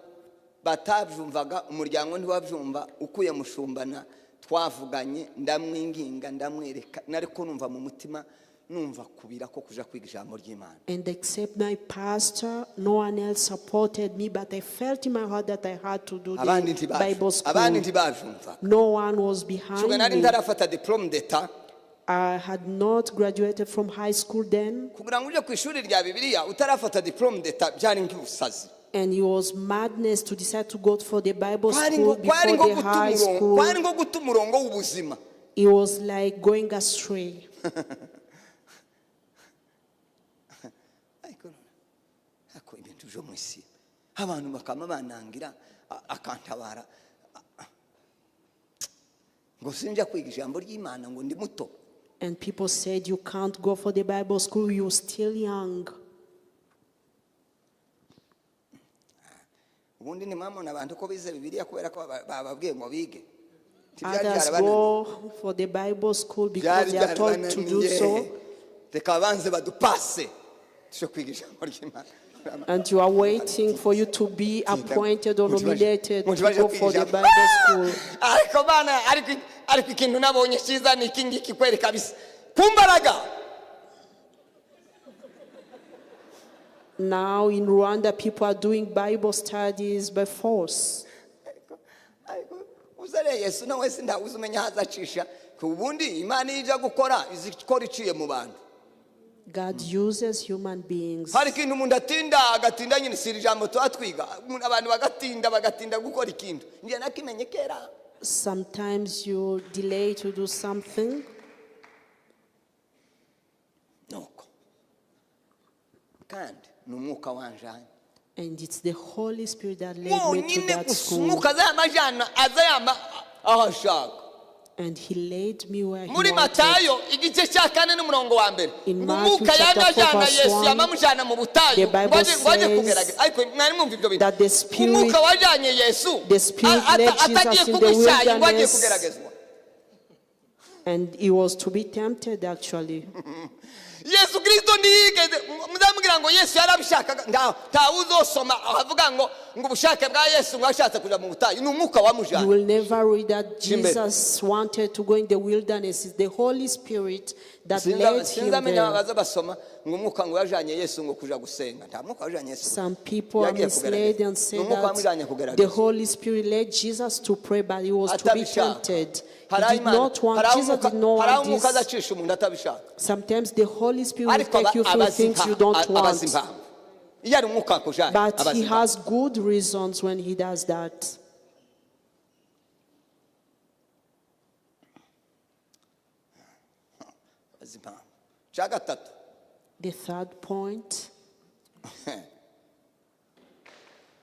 batabyumvaga, umuryango ntiwabyumva, ukuye mushumbana twavuganye, ndamwinginga, ndamwereka, nariko numva mu mutima numva kubira ko kuja kwiga ijambo ry'Imana. And except my pastor, no one else supported me, but I felt in my heart that I had to do Abandi the Bible abandi school. ntibabyumvaga. No one was behind Shuga nari me. ntarafata diplome d'etat. I had not graduated from high school then, Kugira ngo uje ku ishuri rya Bibiliya utarafata diplome d'etat byari nk'ubusazi. and it was madness to decide to go for the Bible Kwari school nko kwari before nko the guta high umurongo, kwari school. nko guta umurongo w'ubuzima. It was like going astray. Ariko ibintu byo mu isi, abantu bakama banangira, akantabara ngo sinjya kwiga ijambo ry'Imana ngo ndi muto. And people said, you can't go for the Bible school, you're still young. Ubundi ni mwamona abantu ko bize Bibiliya kubera ko bababwiye ngo bige. Ntibyari Others byarabananiye. go for the Bible school because Byari they are told to do byarabananiye. so. Reka banze badupase tuje kwiga ijambo ry'Imana. And you are waiting for you to be appointed or nominated to go for the Bible school. Ariko bana, ariko ikintu nabonye cyiza ni iki ngiki kweri kabisa. Ku mbaraga. Now in Rwanda, people are doing Bible studies by force. Ariko uzare Yesu nawe sindawuzi umenya aho azacisha. Ku bundi Imana iyo ijya gukora izikora iciye mu bantu. God uses human beings. Hari ikintu umuntu atinda agatinda nyine, si ijambo tuba twiga, abantu bagatinda gukora ikintu. Njye nakimenye kera. Sometimes you delay to do something. Nuko kandi ni umwuka wanjanye. And it's the Holy Spirit that led me to Wonyine that gusa school. umwuka azayamajana, azayama aho ashaka. And he led me where he Muri wanted. Matayo igice cya 4 n'umurongo wa mbere, In Matthew umwuka chapter 4 yamajana verse Yesu 1, yamamujana mu butayu, the Bible ngo aje says kugerageza. Ariko mwari mwumva ibyo bintu. that the Spirit, Umwuka wajanye Yesu, the Spirit led Jesus atagiye in the kunywa icyayi ngo agiye wilderness. kugeragezwa. And he was to be tempted actually. Yesu Kristo ntiyigeze muzamubwira ngo Yesu yarabishakaga. Ntawe uzosoma avuga ngo ubushake bwa Yesu ngo ashatse kuja mu butayu. Ni umwuka wamujanye. You will never read that Jimbe. Jesus wanted to go in the wilderness. It's the Holy Spirit that led him Sinzamenya there. baza basoma ngo umwuka ngo yajanye Yesu ngo kuja gusenga. Nta mwuka wajanye Yesu. Some people are Yagiye misled kugerageza. and say Ni umwuka that wamujanye the kugerageza. Holy Spirit led Jesus to pray, but he was to be Atabishaka. tempted. Hari He did Imana- not want, hari aho Jesus umwuka- did not hari aho want umwuka this. azacisha umuntu atabishaka. Sometimes the Holy Spirit will Ariko take you through abazi things you don't abazi want. impamvu. Iyo ari umwuka wakujanye, But abazi he impamvu. has good reasons when he does that. Abazi impamvu. Cya gatatu. The third point.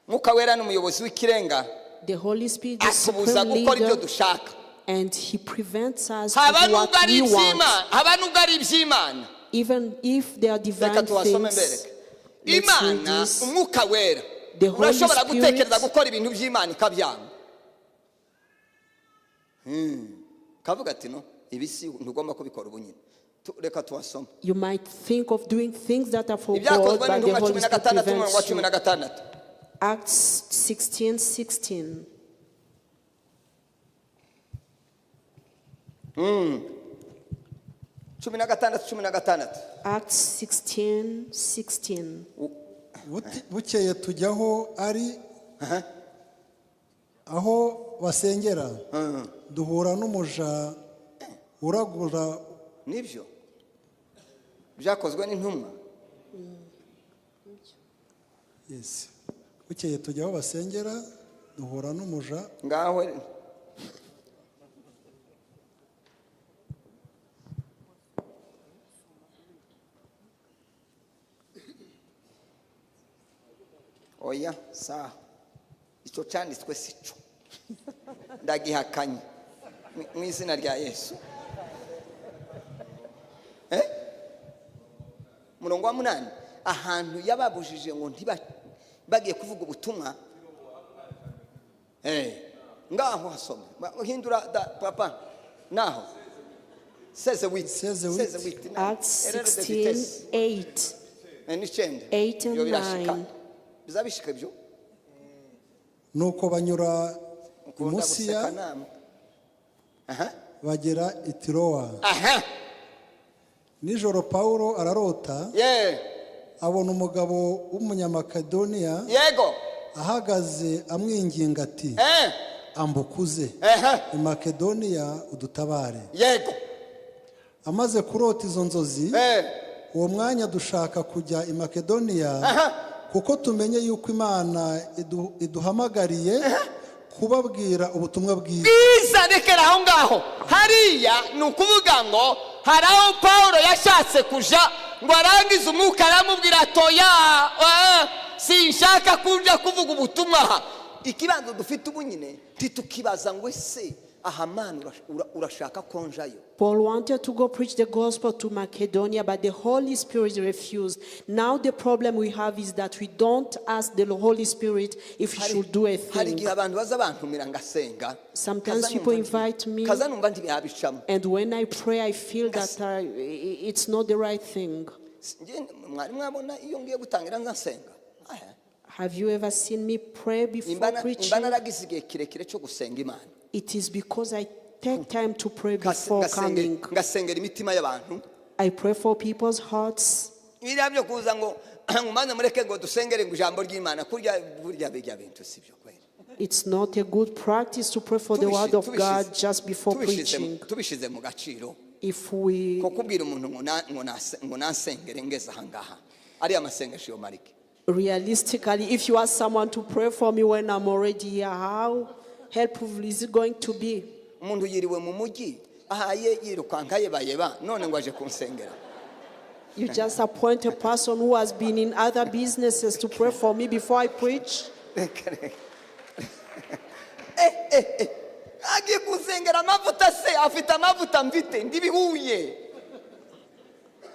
Mwuka wera ni umuyobozi w'ikirenga. The Holy Spirit is the Atubuza supreme gukora ibyo leader, dushaka. and he prevents us to Haba do what nubwo ari we want. iby'Imana, haba nubwo ari iby'Imana. Even if they are divine Reka tubasome things, mbereke. let's read Imana, this. umwuka wera, The Holy urashobora Spirit- gutekereza gukora ibintu by'Imana ikabyanga. Kavuga ati no, ibi si ntugomba kubikora ubu nyine. Reka tubasome. You might think of doing things that are for God, Ibyakozwe but the n'intumwa Holy cumi na Spirit gatandatu umurongo wa prevents cumi you. na gatandatu. Acts 16:16. 16:16. Acts 16:16. Bukeye tujyaho ari aho basengera, duhura n'umuja uragura. Nibyo byakozwe n'intumwa. Yes. Bukeye tujyaho basengera, duhura n'umuja. Ngaho oya saha icyo cyanditswe si cyo, ndagihakanye mu izina rya Yesu. Murongo wa 8, ahantu yababujije ngo bagiye kuvuga ubutumwa. Ngaho hasome. Hindura da papa. Naho. 16:8. Acts 16:8. 8 and 9. Bizabishika ibyo. Nuko banyura Musiya bagera i Tirowa. Nijoro Paulo ararota. Abona umugabo w'umunyamakedoniya. Yego. Ahagaze amwinginga ati ambukuze i Makedoniya udutabare. Yego. Amaze kurota izo nzozi uwo mwanya dushaka kujya i Makedoniya kuko tumenye yuko Imana iduhamagariye kubabwira ubutumwa bwiza. Bwiza rekera aho ngaho. Hariya ni ukuvuga ngo hari aho Paulo yashatse kuja ngo arangize umwuka aramubwira atoya sinshaka kuja kuvuga ubutumwa. Ikibanzo dufite ubu nyine titukibaza ngo ese aha Mana urashaka konjayo. Paul wanted to go preach the gospel to Macedonia, but the Holy Spirit refused. Now the problem we have is that we don't ask the Holy Spirit if he should do a thing. Sometimes people invite me, and when I pray, I feel that it's not the right thing. Have you ever seen me pray before preaching? It is because I take time to pray before coming. I pray for people's hearts. It's not a good practice to pray for the word of God just before preaching. If we realistically, if you ask someone to pray for me when I'm already here, how helpful is it going to be? You just appoint a person who has been in other businesses to pray for me before I preach.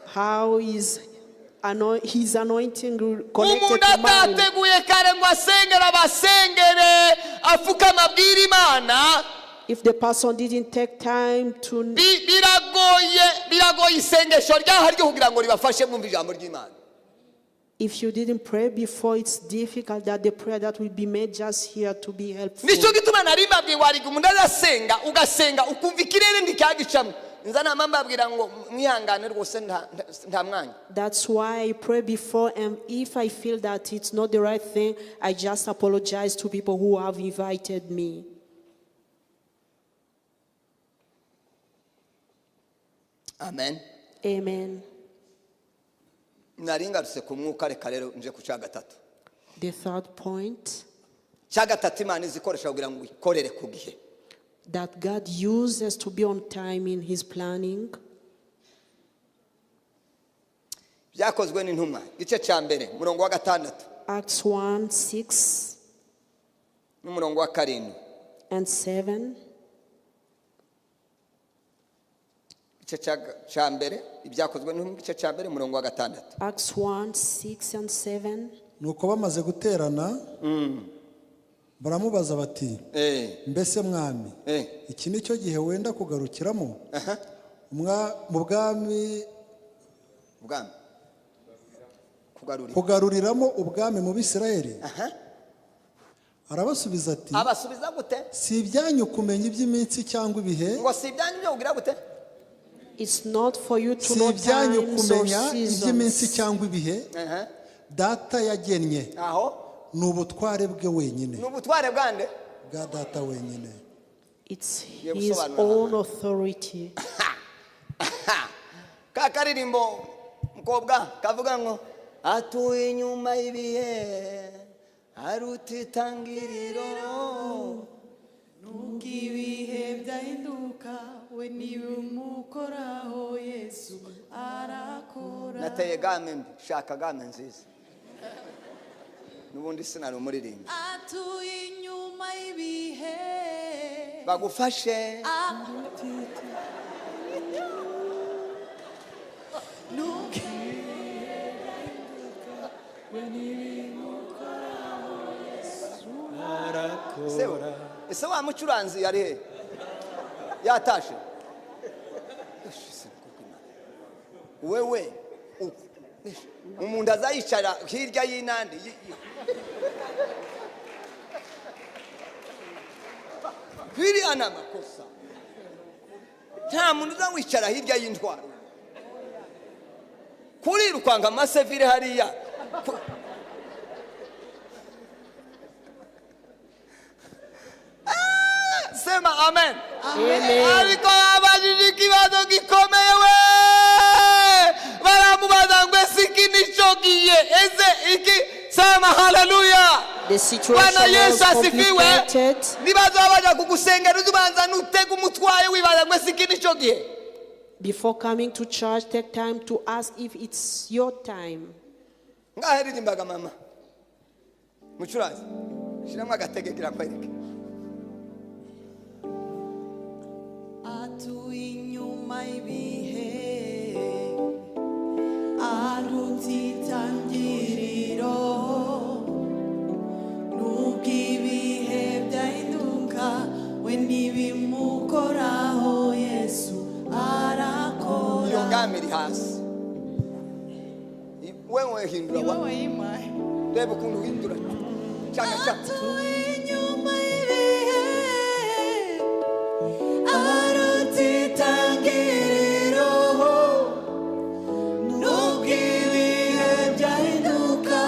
How is his anointing connected to mine? If the person didn't take time to if you didn't pray before, it's difficult that the prayer that will be made just here to be helpful. That's why I pray before, and if I feel that it's not the right thing, I just apologize to people who have invited me. Amen. Amen. The third point that God uses to be on time in his planning. Acts 1:6 and 7. Acts 1:6 and 7. Nuko bamaze guterana baramubaza bati mbese mwami iki nicyo gihe wenda kugarukiramo mu bwami kugaruriramo ubwami mu Bisirayeli? Arabasubiza ati abasubiza gute? Si ibyanyu kumenya iby'iminsi cyangwa ibihe. Ngo si ibyanyu byo kugira gute? It's not for you to know times or seasons. Data yagennye ni ubutware bwe wenyine. Ni ubutware bwande? Bwa data wenyine. It's his own authority. Ka karirimbo mukobwa kavuga ngo atuye inyuma y'ibihe arutitangiriro nubwo ibihe byahinduka we nibimukoraho Yesu arakora. Nateye game mbi, shaka game nziza. Nubundi sinari umuririmbyi. Atuye inyuma y'ibihe bagufashe nubwo ibihe byahinduka we nibimukoraho Yesu arakora. Ese wa mucuranzi yari he? Yatashe. Wewe umuntu azayicara hirya y'inandi. Biriya ni amakosa. Nta muntu uzawicara hirya y'intwaro. Kurirukwanga amasevire hariya. Sema amen. Amen. Ariko abajije ikibazo gikomeye we. Baramubaza ngo ese iki nico gihe? Ese iki? Sema haleluya. The situation Bwana was Yesu asifiwe. complicated. Nibaza baja kugusengera uzubanza nutega umutwaye wibaza ngo ese iki nico gihe? Before coming to church, take time to ask if it's your time. Ngahe ririmbaga mama. Mucuranzi. Shiramo agatege kirakwereke. Atuye inyuma y'ibihe aruta itangiriro nubwo ibihe byahinduka we ntibimukoraho Yesu arakora. Iyo ngame iri hasi. Wewe hindura wa. Reba ukuntu uhindura. Chaka chaka. Atuye inyuma y'ibihe aruta itangiriro nubwo ibihe byahinduka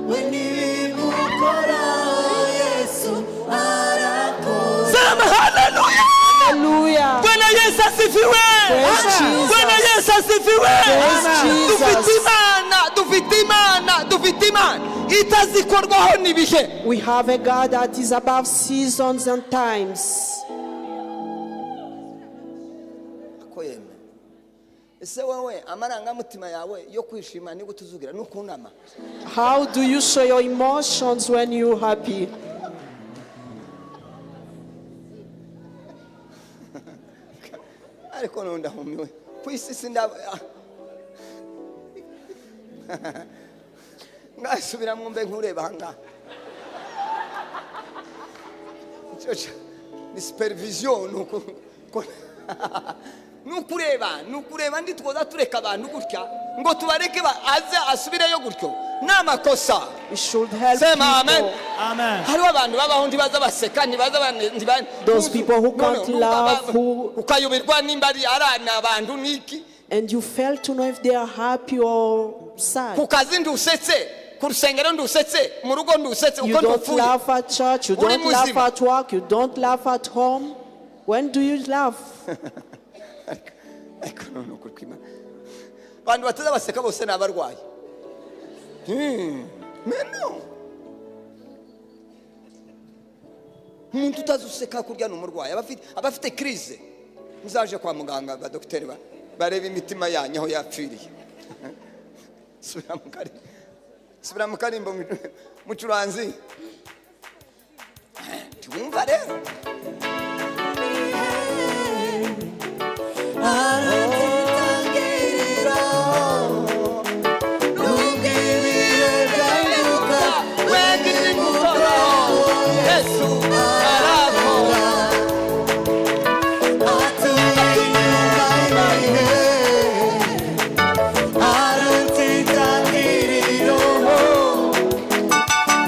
we ntibimukoraho Yesu arakora. Sema haleluya. Hallelujah. Bwana Yesu asifiwe. Praise Jesus. Bwana Yesu asifiwe. Praise Jesus. Dufite Imana, dufite Imana, dufite Imana itazikorwaho n'ibihe. We have a God that is above seasons and times. Ko yeme. Ese wewe amarangamutima yawe yo kwishima ni gutuzugira nukunama. How do you show your emotions when you're happy? Ariko nonda humiwe. Kwisi sinda ngasubira mwumve nkureba hanga. Ni supervision nuko nukureba ndi twoza tureka abantu gutya ngo tubareke aze asubireyo gutyo namakosa. We should help Sema amen. people. Amen. Hariho abantu babaho ntibaza baseka ntibaza Those people who can't laugh, who ukayoberwa nimba ari abantu niki. And you fail to know if they are happy or sad. Ku kazi ndusetse, ku rusengero ndusetse, mu rugo ndusetse, You uko don't ndupfuye. laugh at church, you Uri don't laugh muzima. at work, you don't laugh at home. When do you laugh? Ariko none ukuri kw'Imana. Abantu bataza baseka bose ni abarwayi. Meno. Umuntu utazi useka kurya ni umurwayi, aba afite crise. Muzaje kwa muganga abadokiteri bareba imitima yanyu aho yapfiriye. Subira mu karimbo. Subira mu karimbo mucuranzi. Tiwumva rero. Aruta itangiriro nubwo ibihe byahinduka we ntibimukoraho Yesu arakora. Atuye inyuma y'ibihe aruta itangiriro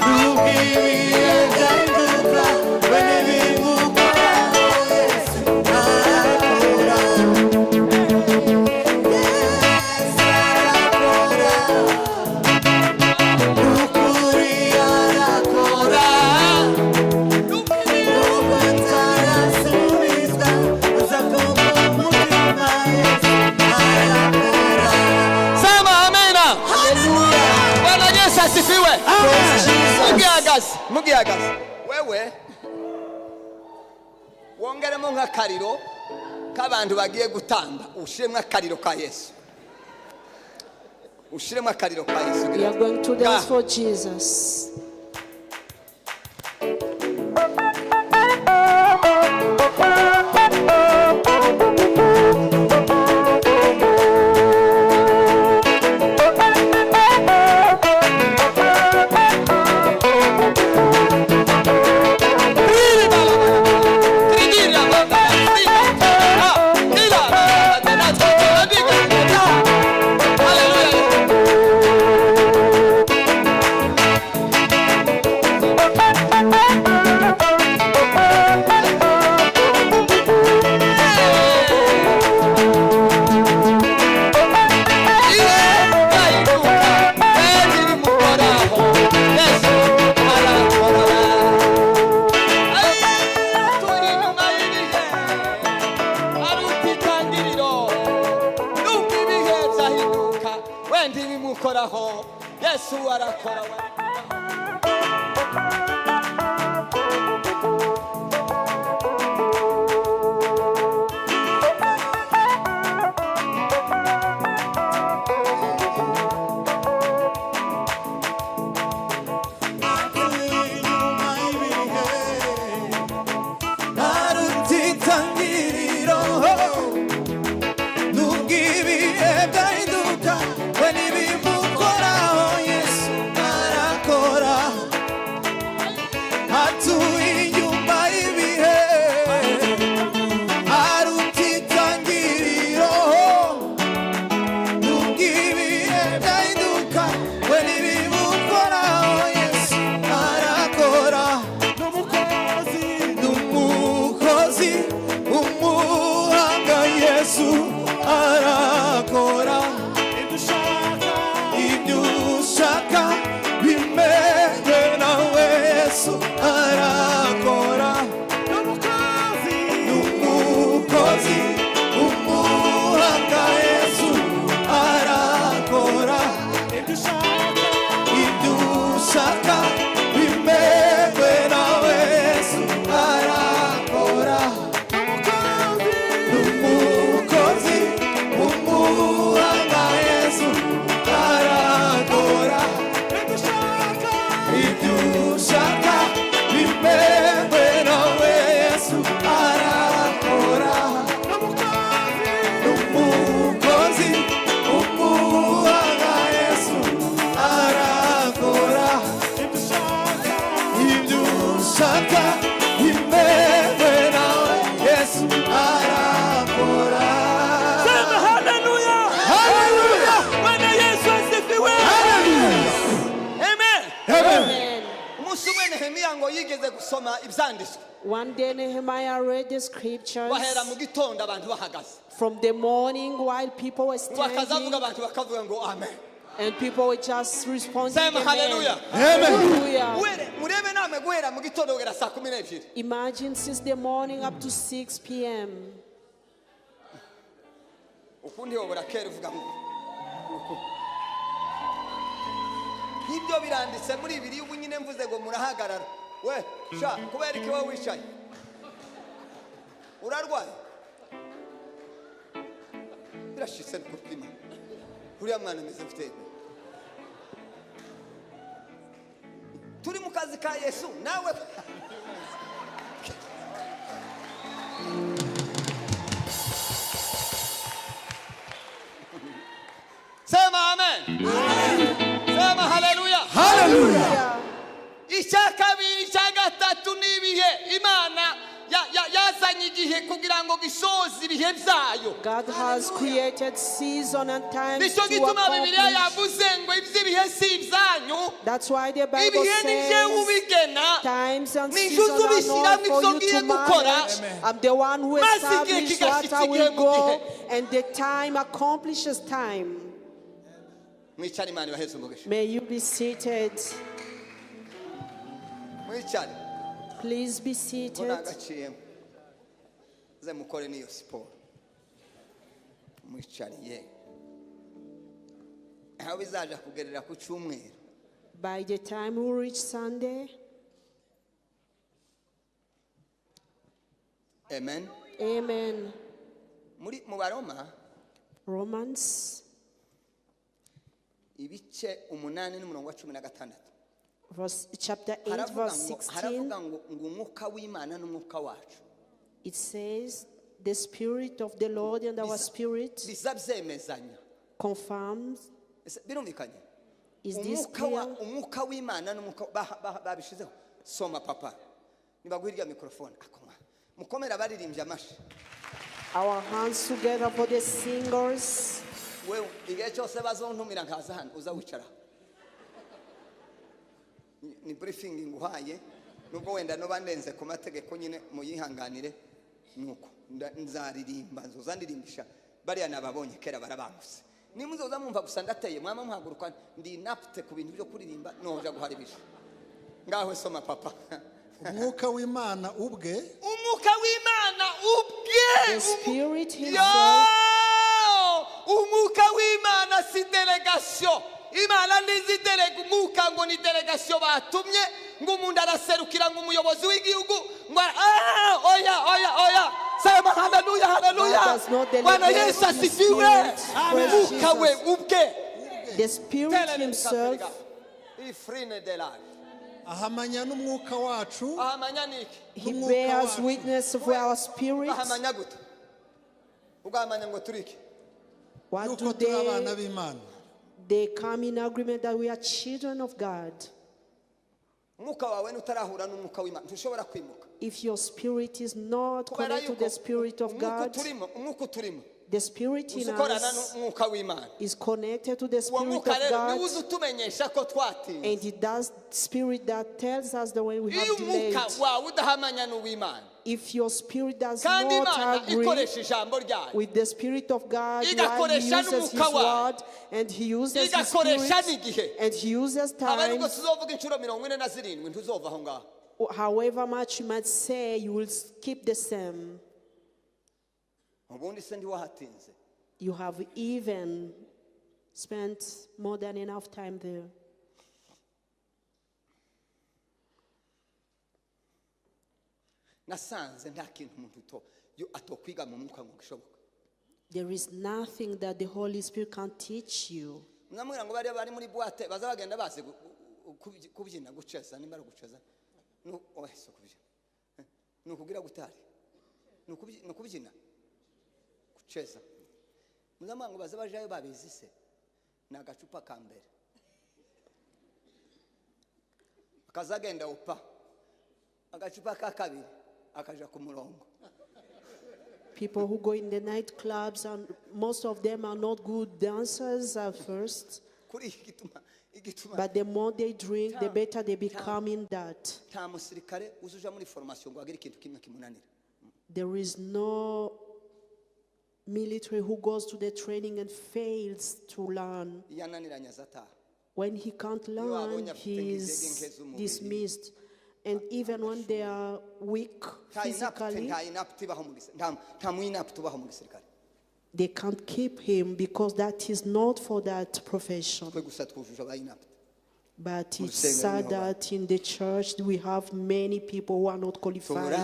nubwo ibihe byahinduka we ntibimukoraho Yesu arakora. Yesu arakora. Nukuri arakora. Nubwo atarasubizwa uza kuko umutima Yesu arakora. Sema amena. Bwana Yesu asifiwe. Mugihagaze, mugihagaze. Wewe wongeremo nk'akariro k'abantu bagiye gutamba, ushiremo akariro ka Yesu. Ushiremo akariro ka Yesu. We are going to dance Ga. for Jesus. Ntibimukoraho. Yesu arakora we. One day Nehemiah read the scriptures from the morning while people were standing, and people were just responding. Amen. Hallelujah. Hallelujah. Imagine since the morning up to 6 p.m. We sha kubera iki wowe wicaye urarwaye birashitse kupima uriya mwana ameze mfite turi mu kazi ka Yesu nawe sema amen. Sema hallelujah. Hallelujah. Icya kabiri, icya gatatu ni ibihe Imana yazanye igihe kugira ngo gisoze ibihe byayo. God has created season and times Nicyo to gituma Bibiliya accomplish. yavuze ngo iby'ibihe si ibyanyu. That's why the Bible Ibihe ni jyewe says ubigena. times and Ni seasons are ubishyiramo not for ibyo you ngiye to gukora. manage. I'm the one who Maze igihe established what kigashyitsa I igihe will mu go, gihe. and the time accomplishes time. Mwicare Imana ibaheze umugisha. May you be seated. Mwicare. Please be seated. Nagaciyemo. Ze mukore niyo siporo. Mwicariye. Aho bizaja kugerera ku cyumweru. By the time we reach Sunday. Amen. Amen. Muri mu Baroma. Romans. Ibice 8 n'umurongo wa 16. Verse, chapter 8, verse 16. It says, the Spirit of the Lord and our spirit confirms. Is this clear? Our hands together for the singers. Ni briefing nguhaye nubwo wenda no bandenze ku mategeko nyine muyihanganire nuko nzaririmba nzoza ndirimbisha bariya nababonye kera barabanguse nimuzoza mwumva gusa ndateye mwama muhaguruka ndi inapte ku bintu byo kuririmba noja guharibisha ngaho soma papa. Umwuka w'Imana ubwe, Umwuka w'Imana ubwe, the Spirit himself. Umwuka w'Imana si delegation. Imana ntiziderega umwuka ngo ni delegation batumye ngo umuntu araserukira ngo umuyobozi w'igihugu ngo oya oya oya. Sema haleluya haleluya. Bwana Yesu asifiwe. Umwuka we ubwe. The Spirit himself. Ahamanya n'umwuka wacu. Ahamanya niki? He bears witness of our spirit. Ahamanya gute? Ugamanya ngo turiki. What do they come in agreement that we are children of God. If your spirit is not connected to the Spirit of God, the Spirit in us is connected to the Spirit of God, and it does Spirit that tells us the way we have delayed. If your spirit does not agree with the Spirit of God, while He uses His word, and He uses His Spirit, and He uses time, however much you might say, you will keep the same. You have even spent more than enough time there. There is nothing that the Holy Spirit can teach you. People who go in the nightclubs, and most of them are not good dancers at first. But the more they drink, the better they become in that. There is no military who goes to the training and fails to learn. When he can't learn, he is dismissed. And even when they are weak physically, they can't keep him because that is not for that profession. But it's sad that in the church we have many people who are not qualified.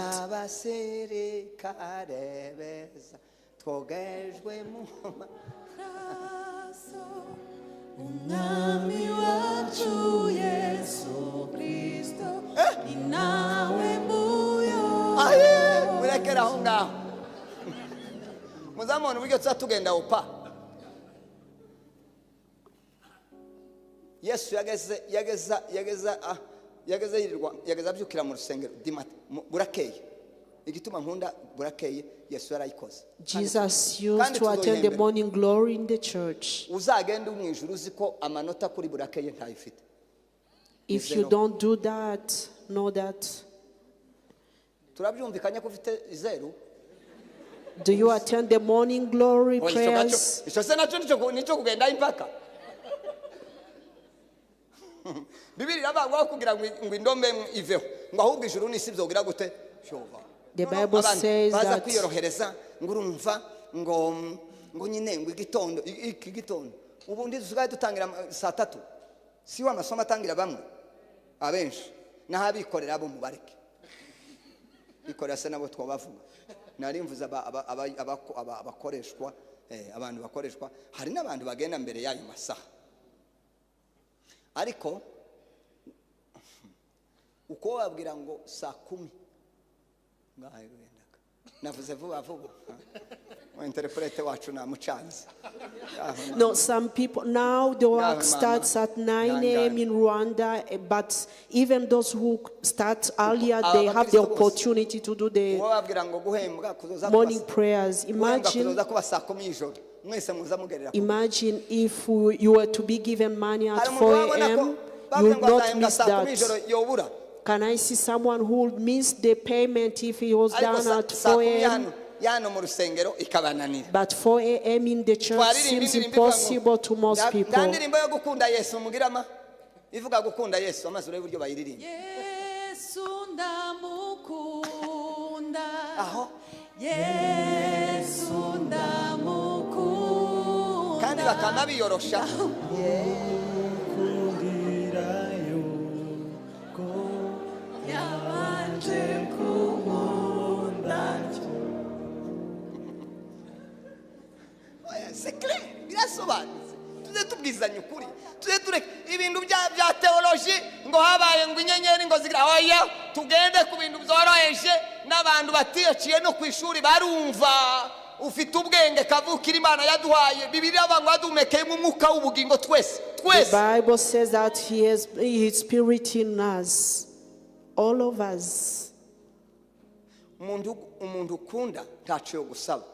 Muzamona uburyo tuzatugenda upa. Yesu yageze yirirwa yageze abyukira mu rusengero burakeye. Igituma nkunda burakeye Yesu yarayikoze. Jesus used to attend the morning glory in the church. Uzagenda mu ijuru uzi ko amanota kuri burakeye ntayifite. If you don't do that, know that. Turabyumvikanye ko ufite zero. Do you attend the morning glory prayers? The Bible says that narimvuza abakoreshwa abantu bakoreshwa hari n'abantu bagenda mbere y'ayo masaha ariko uko babwira ngo saa 10 ngaho gendaga navuze vuba vuba interprete wacu namucanze. No, some people now the work starts at 9 a.m. in Rwanda, but even those who start earlier, they have the opportunity to do the morning prayers. Imagine if you were to be given money at 4 a.m., you would not miss that. Can I see someone who would miss the payment if he was done at 4 a.m.? But 4 a.m. in the church seems impossible to most people. Tujye tubwizanya ukuri, tujye tureka ibintu bya teoloji ngo habaye ngo inyenyeri ngo zigira. Oya, tugende ku bintu byoroheje n'abantu batiyaciye no ku ishuri barumva. Ufite ubwenge kavukira Imana yaduhaye. Bibiliya ngo yaduhumekeyemo umwuka w'ubugingo twese twese. The Bible says that he has his spirit in us, all of us. Umuntu ukunda ntaco yo gusaba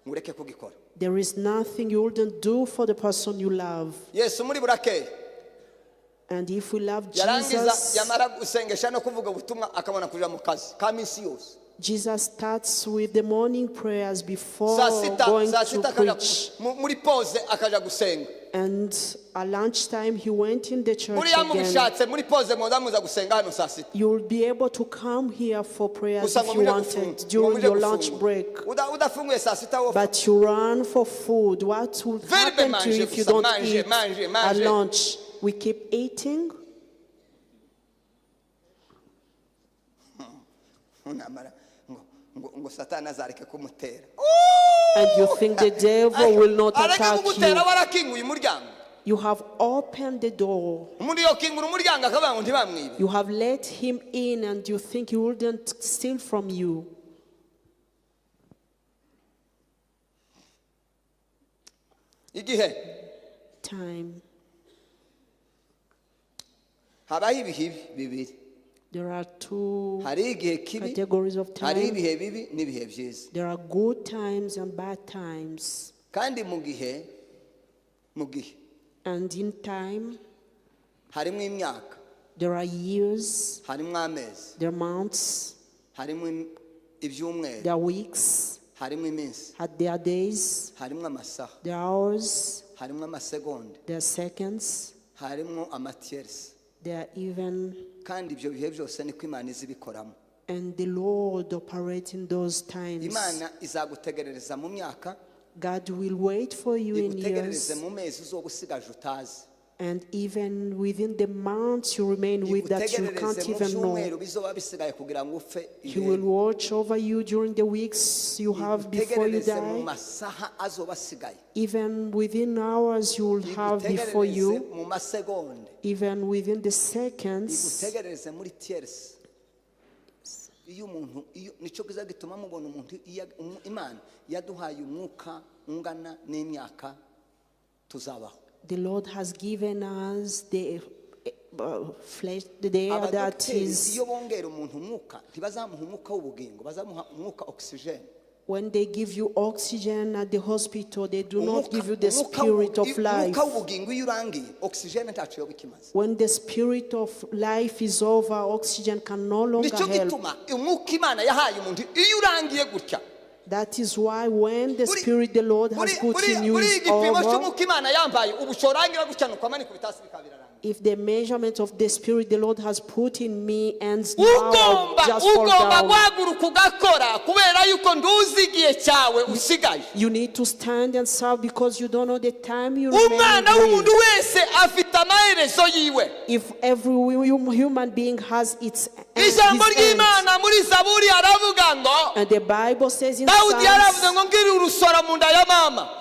ngo ureke kugikora. There is nothing you wouldn't do for the person you love. Yesu muri burakeye. And if we love Jesus, yamara gusengesha no kuvuga ubutumwa akabona kuja mu kazi ka minsi yose. Jesus starts with the morning prayers before going to preach. Muri pause akaja gusenga. And at lunchtime he went in the church again. Muri pause muza gusenga hano saa sita. You will be able to come here for prayers if you wanted during your lunch break. Udafunguye saa sita wowe. But you run for food. What will happen to you if you don't eat at lunch? We keep eating. Ngo Satani azareke kumutera. And you think the devil will not attack you. You have opened the door. You have let him in and you think he wouldn't steal from you. Igihe. Time. Habaho ibihe bibiri. There are two categories of time. There are good times and bad times. Kandi mu gihe And in time, harimo imyaka, there are years, harimo amezi, there are months, harimo ibyumweru, there are weeks, harimo iminsi, there are days, harimo amasaha, there are hours, harimo amasegonda, there are seconds, harimo amatiersi. There are even. Kandi ibyo bihe byose niko Imana izibikoramo. And the Lord operates in those times. Imana izagutegerereza mu myaka. God will wait for you in years. Mu mezi uzoba usigaje utazi. And even within the months you remain with that you can't even know. He will watch over you during the weeks you have before you die. Even within hours you will have before you. Even within the seconds. The Lord has given us the flesh, the day that is. When they give you oxygen at the hospital, they do not give you the spirit of life. When the spirit of life is over, oxygen can no longer help. That is why when the spirit the Lord has put in you is over, if the measurement of the spirit the Lord has put in me ends now, I'll just fall down. You need to stand and serve because you don't know the time you remain with. If every human being has its his end, and the Bible says in Psalms,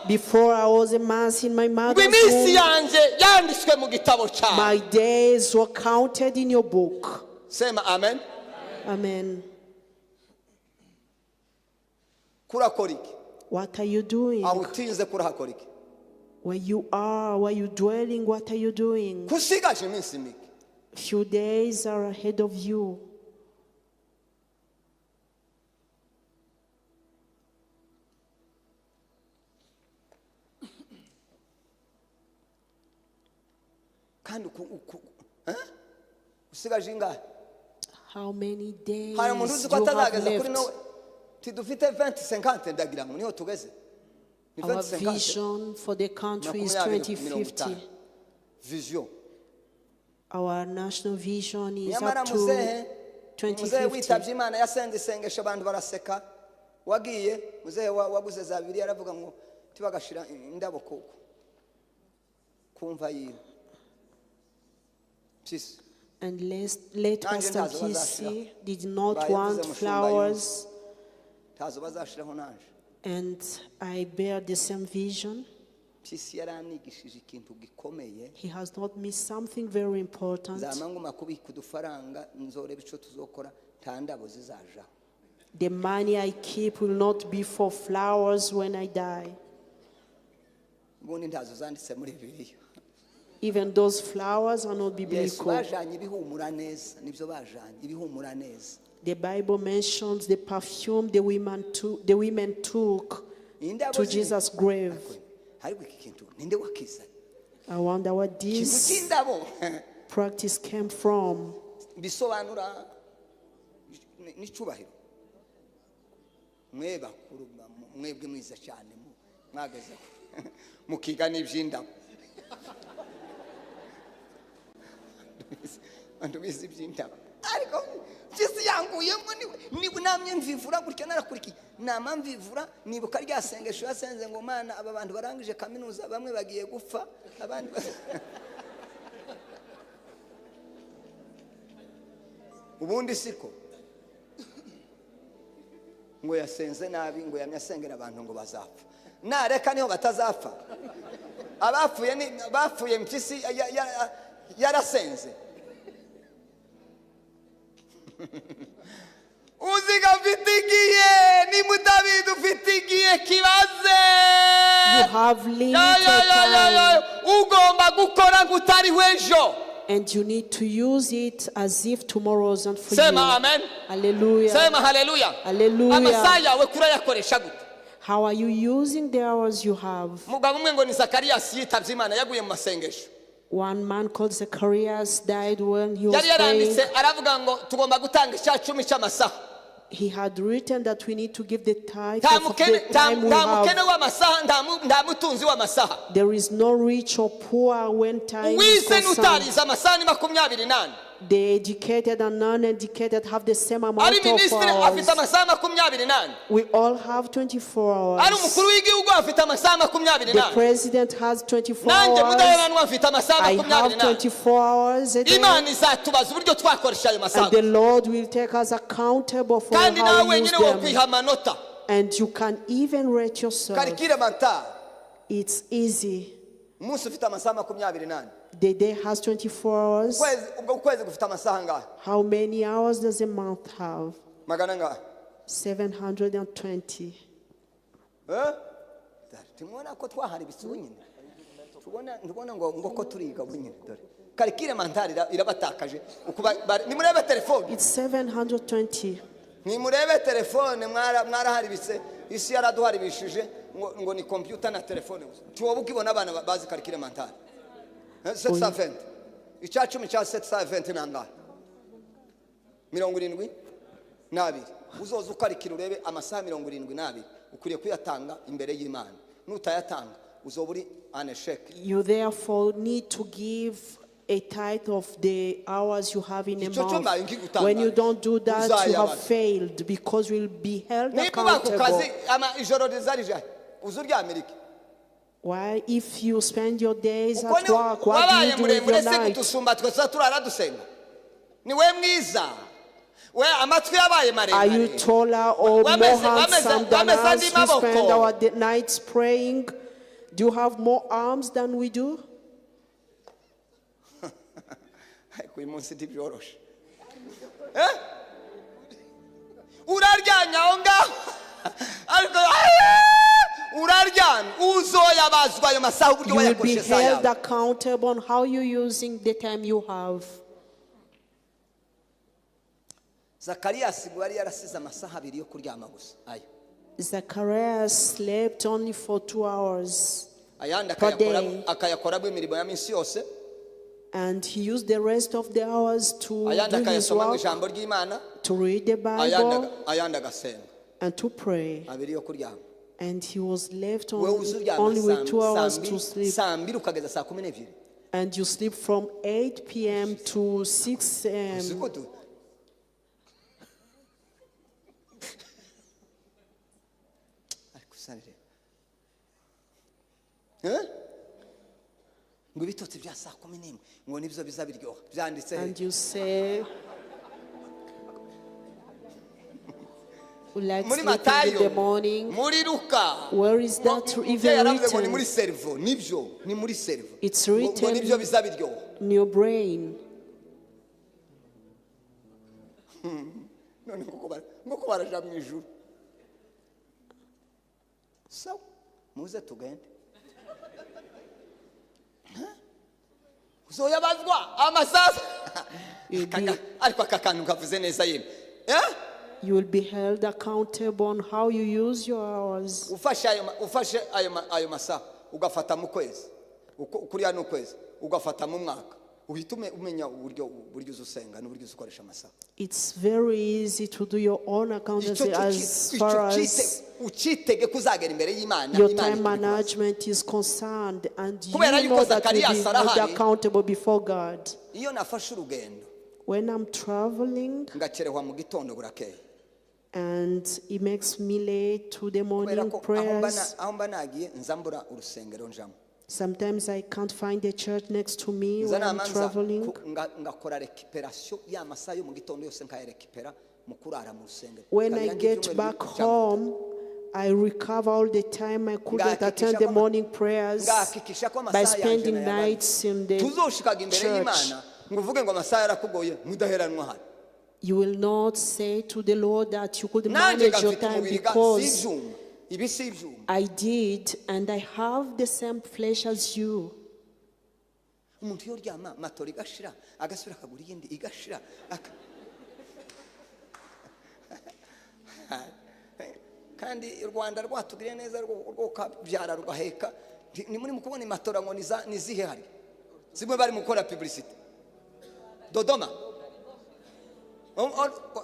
before I was a mass in my mother's womb, my days were counted in your book. Sema amen. Amen. What are you doing? Where you are, where you dwelling, what are you doing? Few days are ahead of you. How many days you have left? Our vision for the country is 2050. Our national vision is up to 2050. And late Pastor Mpyisi did not want flowers. And I bear the same vision. Mpyisi yaranigishije ikintu gikomeye. He has taught me something very important. Nzama nguma kubika udufaranga nzoreba ico tuzokora nta ndabo zizajaho. The money I keep will not be for flowers when I die. Ubundi ntazo zanditse muri Bibiliya. Even those flowers are not Yesu biblical. bajanye ibihumura neza, nibyo bajanye ibihumura neza. The Bible mentions the perfume the women took Indabo to ziri- Jesus' grave. Ariko iki kintu ninde wakizanye? I wonder what Ikintu this cy'indabo practice came from. bisobanura n'icyubahiro. Mwe bakuru mwebwe mwiza cyane mwageze mukiga n'iby'indabo. Abantu bize iby'indabo. Ariko Mpyisi yanguyemo niwe namye mvivura gutya narakurikiye. Nama mvivura nibuka rya sengesho yasenze ngo Mana aba bantu barangije kaminuza bamwe bagiye gupfa abandi ubundi siko ngo yasenze nabi ngo yamye asengera abantu ngo bazapfa. Nareka niho batazapfa. Abapfuye ni bapfuye Mpyisi yarasenze. Uziga ufite ni mudabidi ufite igihe kibaze. You have limited time. Ugomba gukora nk'utariho ejo. And you need to use it as if tomorrow wasn't for Sema you. amen. Hallelujah. Sema hallelujah. Hallelujah. Amasaha yawe kurayakoresha gute? How are you using the hours you have? Mugabo umwe ngo ni Zakarias yitabye Imana yaguye mu masengesho. One man called Zacharias died when he was Yari praying. yaranditse aravuga ngo tugomba gutanga icya cumi cy'amasaha. He had written that we need to give the tithe Nta of the mukene time we nta mukene have. w'amasaha nta mutunzi w'amasaha. There is no rich or poor when time is Uwize concerned. n'utarize amasaha ni 24. The educated and non-educated have the same amount Ari of minisitiri afite hours. amasaha 24. We all have 24 Ari hours. umukuru w'igihugu afite amasaha The 24. president has 24 Nanjye hours. mudaheranwa mfite amasaha I have 24. 24 hours a day. Imana izatubaza uburyo twakoresha ayo masaha. And the Lord will take us accountable for Kandi how nawe we use wenyine them. wokwiha amanota. And you can even rate yourself. Karikire mental. It's easy. Umunsi ufite amasaha 24. The day has 24 hours. Ukwezi ubwo ukwezi gufite amasaha angahe? How many hours does a month have? Magana angahe? 720. Eh? Tumubona ko twahari ibisubu nyine. Tubona ngo ko turiga bunyine dore. Karikire mental irabatakaje. Nimurebe telefone. It's 720. Nimurebe telefone mwaraharibitse isi yaraduharibishije ngo ni computer na telefone gusa. Tuwoba ukibona abana bazi karikire mental. 720. Icya cumi cya 720 nangahe? 72. Uzoza ukarikira urebe amasaha 72 ukwiriye kuyatanga imbere y'Imana. Nutayatanga uzoba uri an échec. You therefore need to give a tithe of the hours you have in a month. When you don't do that, you have failed because you will be held accountable. Why, if you spend your days at work, what do you do with your night? Are you taller or more handsome than us who spend our nights praying? Do you have more arms than we do? You will be held accountable on how you're using the time you have. Zacharias slept only for 2 hours per day. And he used the rest of the hours to do his work, to read the Bible, and to pray. And he was left only with 2 hours to sleep. And you sleep from 8 p.m. to 6 a.m. And you say, We like Muri sleeping in Matayo, the morning. Muri Luka. Where is that Ngo- even yaravuze ngo ni written? muri cerveau, nibyo, ni muri cerveau. It's Ngo- ngo written nibyo biza biryoha. in your brain. None nguko baraja mu ijuru. So, muze tugende. Uzoyabazwa amasasu. Ariko aka kantu kavuze neza yemwe. Eh? You will be held accountable on how you use your hours. Ufashe ayo masaha ugafata mu kwezi. Kuriya ni ukwezi, ugafata mu mwaka. Uhita umenya uburyo usenga n'uburyo ukoresha amasaha. It's very easy to do your own accountancy as far as uchitege kuzagera imbere y'Imana. Your time management is concerned, and you know that you will be held accountable before God. Iyo nafashe urugendo, when I'm traveling, ngacerehwa mu gitondo burakeye, and it makes me late to the morning prayers. Aho mba nagiye nzambura urusengero njamo. Sometimes I can't find a church next to me when I'm traveling. When I get back home, I recover all the time I couldn't attend the morning prayers by spending nights in the church. You will not say to the Lord that you could manage your time because I did, and I have the same flesh as you. Dodoma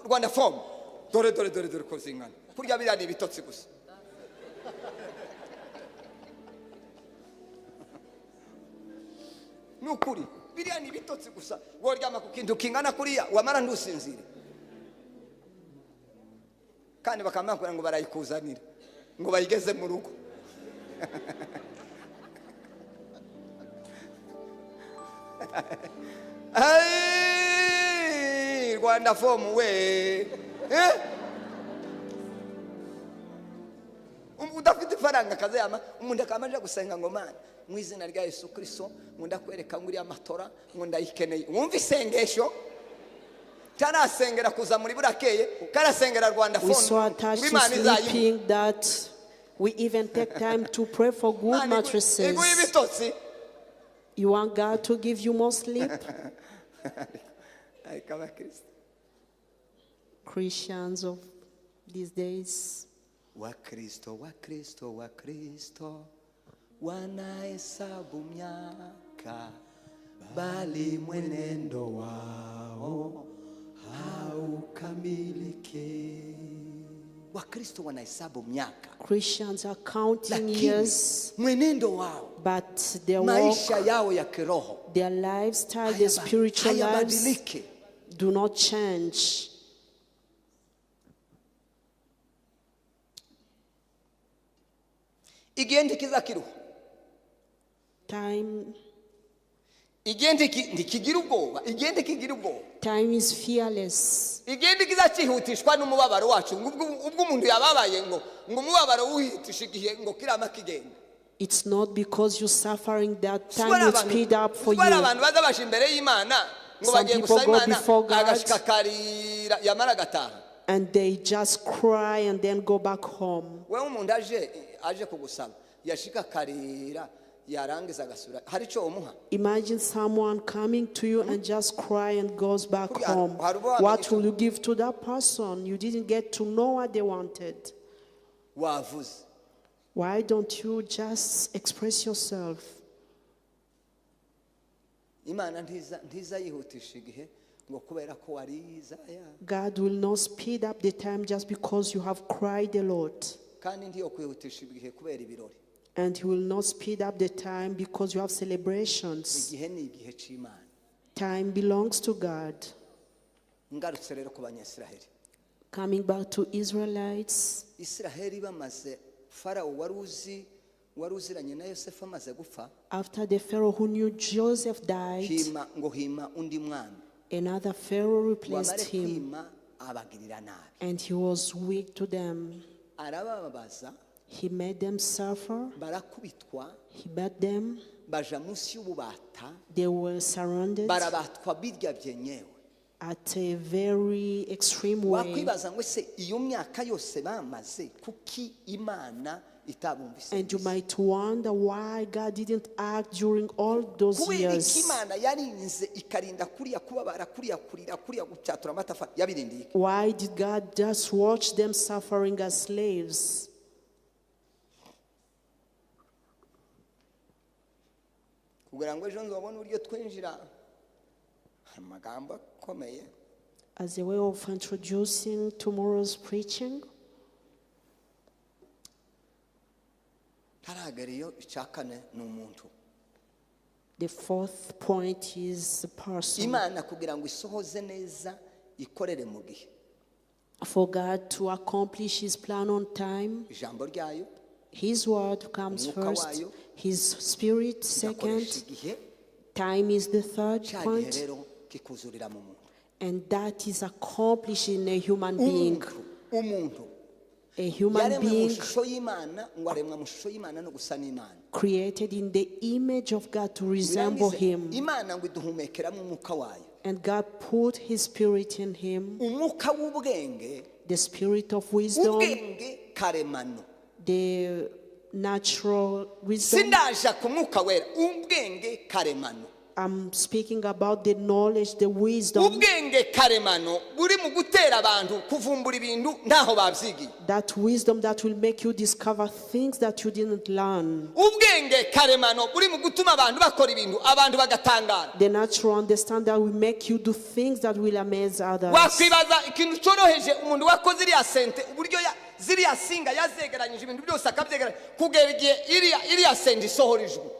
Rwanda form dore dore dore dore ko zingana kurya biriya ni ibitotsi gusa. Nukuri biriya ni ibitotsi gusa, woryama ku kintu kingana kuriya wamara ntusinzire, kandi bakamubwira ngo barayikuzanira ngo bayigeze mu rugo. Ay, Rwanda form we udafite ifaranga kazayama umuntu akamaje gusenga ngo Mana mu izina rya Yesu Kristo ngo ndakwereka ngo uriya matora ngo ndayikeneye. Wumva isengesho tarasengera kuza muri burakeye karasengera Rwanda We so phone attached to sleeping that we even take time to pray for good mattresses. You want God to give you more sleep? Christians of these days. Wakristo, Wakristo, Wakristo wanahesabu miaka bali mwenendo wao haukamiliki. Wakristo wanahesabu miaka. Christians are counting years, mwenendo wao, but their walk, maisha yao ya kiroho, their lifestyle, their spiritual lives do not change. Igihe ntikizakiruha. Time. Igihe ntikigira ubwoba. Igihe ntikigira ubwoba. Time is fearless. Igihe ntikizakihutishwa n'umubabaro wacu. Ubwo umuntu yababaye ngo umubabaro uhitisha igihe ngo kirama kigenda. It's not because you're suffering that time will speed up for you. Abantu bazabasha imbere y'Imana ngo Some bagiye people gusaba go Imana before God agashikakarira yamara agataha. and they just cry and then go back home. Wewe umuntu aje kugusaba yashikakarira yarangiza agasubira hari cyo umuha. Imagine someone coming to you and just cry and goes back home. What will you give to that person? You didn't get to know what they wanted. Wavuze. Why don't you just express yourself? Imana ntiza yihutisha igihe ngo kubera ko wariza ya. God will not speed up the time just because you have cried a lot. Kandi ntiyo kwihutisha igihe kubera ibirori. And he will not speed up the time because you have celebrations. Igihe ni igihe c'Imana. Time belongs to God. Ngarutse rero ku Banyisiraheli. Coming back to Israelites. Isiraheli bamaze Farao waruziranye na Yosefu amaze gupfa. After the Pharaoh who knew Joseph died, hima ngo hima undi mwami. Another Pharaoh replaced him. Hima Abagirira nabi. And he was weak to them. Arabababaza. He made them suffer. Barakubitwa. He beat them. Baja munsi y'ububata. They were surrounded. Barabatwa birya byenyewe. At a very extreme way. Wakwibaza ngo se iyo myaka yose bamaze kuki Imana itabumvise? And you might wonder why God didn't act during all those years. Imana yarinze ikarinda kuriya kubabara kuriya kurira kuriya gucyatura amatafa yabirindiye. Why did God just watch them suffering as slaves? Kugira ngo ejo nzobone uburyo twinjira amagambo akomeye. As a way of introducing tomorrow's preaching. The fourth point is the person. For God to accomplish his plan on time, his word comes first, his spirit second, time is the third point, and that is accomplished in a human being. A human being created in the image of God to resemble him. And God put his spirit in him, the spirit of wisdom, the natural wisdom. I'm speaking about the knowledge, the wisdom. That wisdom that will make you discover things that you didn't learn. The natural understanding that will make you do things that will amaze others.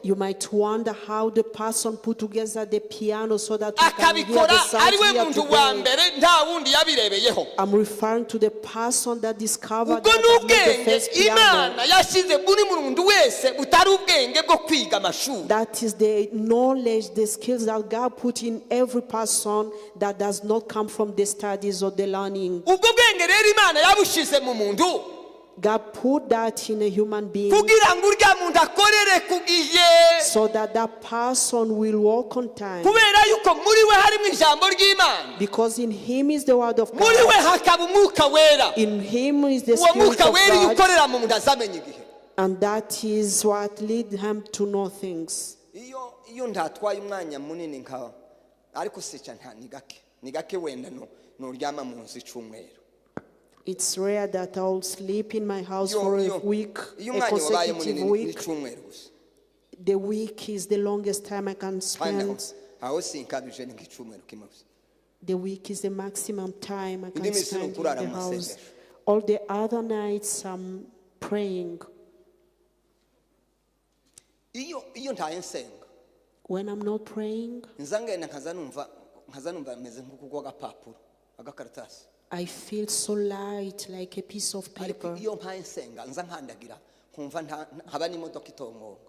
You might wonder how the person put together the piano so that you can hear the sound here today. I'm referring to the person that discovered that the first piano. That is the knowledge, the skills that God put in every person that does not come from the studies or the learning. God put that in a human being so that that person will walk on time. Because in him is the word of God. In him is the spirit of God. And that is what leads him to know things. It's rare that I'll sleep in my house for a week, a consecutive week. The week is the longest time I can spend. The week is the maximum time I can spend in the house. All the other nights I'm praying. When I'm not praying, I feel so light, like a piece of paper.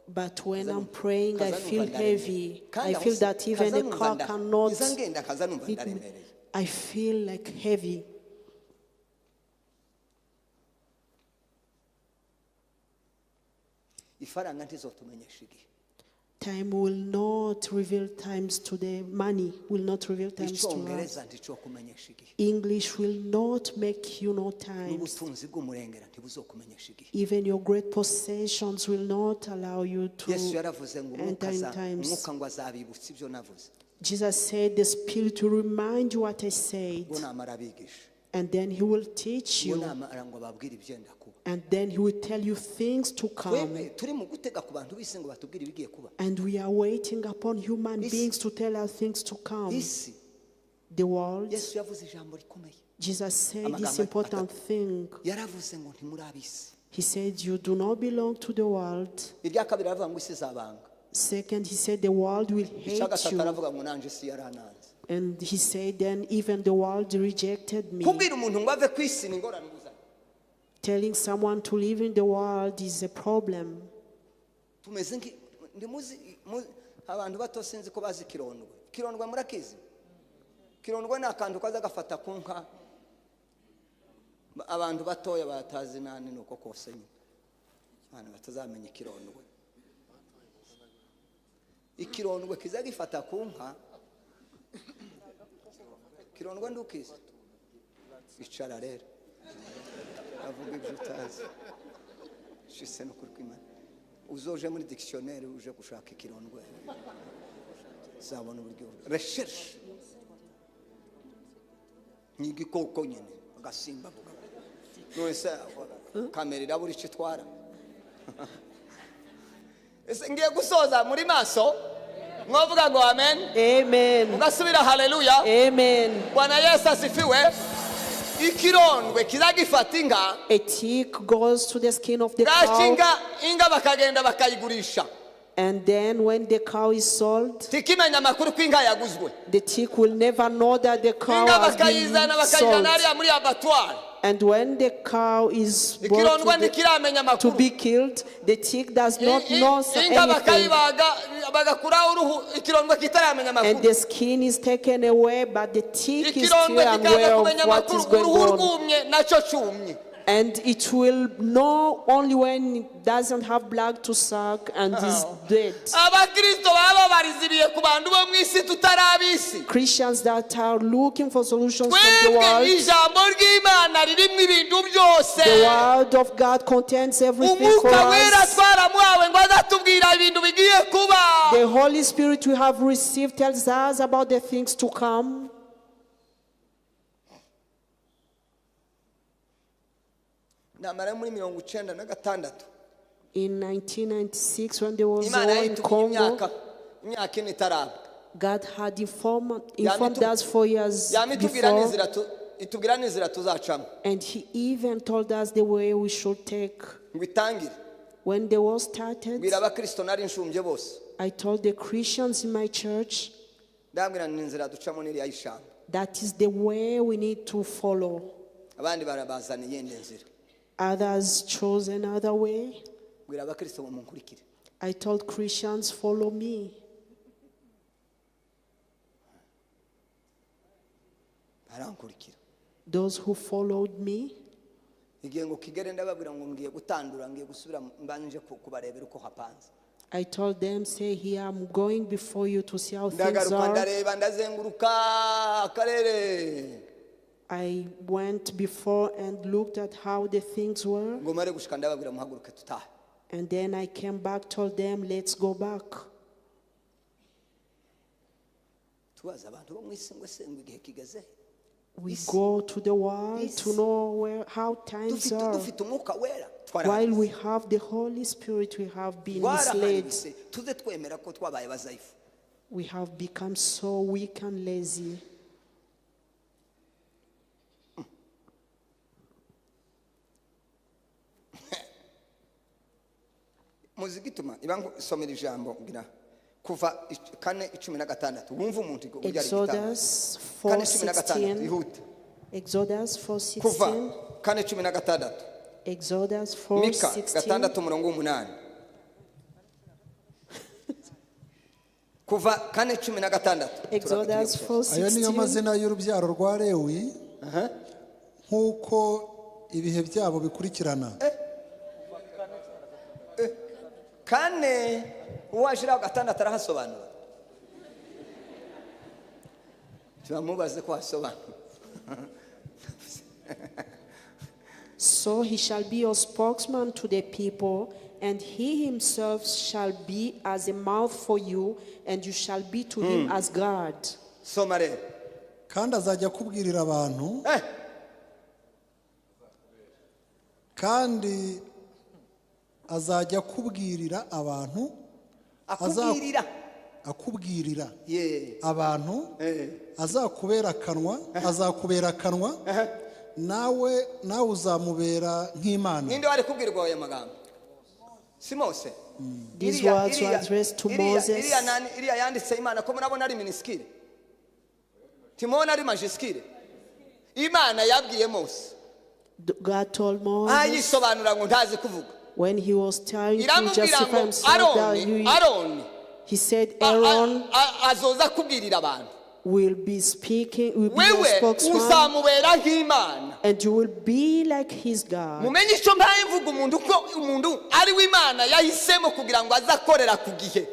But when I'm praying, I feel heavy. I feel that even a car cannot hit me. I feel like heavy. Time will not reveal times to the money, will not reveal times to us. English will not make you know times. Even your great possessions will not allow you to enter in times. Jesus said, the Spirit will remind you what I said. And then he will teach you. And then he will tell you things to come. And we are waiting upon human beings to tell us things to come. The world. Jesus said this important thing. He said, you do not belong to the world. Second, he said, the world will hate you. And he said, then even the world rejected me. Telling someone to live in the world is a problem. Abantu batoya batazi nani nuko kose nyine. Abantu batazamenya ikirondwe. Ikirondwe kiza gifata ku nka. Kirondwe ndukiza. Icara rero. Avuga ibyo utazi. Shise no kuri kwimana. Uzoje muri dictionnaire uje gushaka ikirondwe. Zabona uburyo recherche. Ni igikoko nyine agasimba vuga. None kamera irabura icyo itwara. Ese ngiye gusoza muri maso mwavuga ngo amen. Amen. Ugasubira haleluya. Amen. Bwana Yesu asifiwe. Ikirondwe kizagifata inka. A tick goes to the skin of the cow. Gashinga inga bakagenda bakayigurisha. And then when the cow is sold, the tick will never know that the cow has been sold. And when the cow is brought to be killed, the tick does not know anything. And the skin is taken away, but the tick is still unaware of what is going on. And it will know only when it doesn't have blood to suck and is dead. Christians that are looking for solutions from the world, the word of God contains everything for us. The Holy Spirit we have received tells us about the things to come. In 1996, when there was war in Congo, God had informed us 4 years before, and He even told us the way we should take. When the war started, I told the Christians in my church, that is the way we need to follow. Others chose another way. I told Christians, follow me. Those who followed me, I told them, say here, I'm going before you to see how things are. I went before and looked at how the things were. And then I came back, told them, let's go back. We go to the world to know how times are. While we have the Holy Spirit, we have been misled. We have become so weak and lazy. Exodus 4:16. Exodus 4:16. Exodus 4:16. Exodus 4:16. Ayo niyo mazina y'urubyaro rwa Lewi nkuko ibihe byabo bikurikirana. Kane uwashira gatandatu arahasobanura. Tubamubaze ko hasobanura. So he shall be your spokesman to the people, and he himself shall be as a mouth for you, and you shall be to him as God. Somare. Kandi azajya kubwirira abantu. Kandi azajya kubwirira abantu. Akubwirira abantu. Azakubera akanwa, azakubera akanwa, nawe uzamubera nk'Imana. Ninde wari kubwirwa aya magambo? Si Mose. These words were addressed to Moses. Iriya yanditse Imana ko murabona ari miniskire. Timona ari majiskire. Imana yabwiye Mose. God told Moses. Ayisobanura ngo ntazi kuvuga. When he was trying to justify himself, that he said, Aaron Will be speaking, will be your Wewe spokesman, uzamubera nk'Imana. And you will be like his God. Mumenye icyo mpaye mvuga umuntu ko umuntu ari w'Imana yahisemo kugira ngo azakorera ku gihe.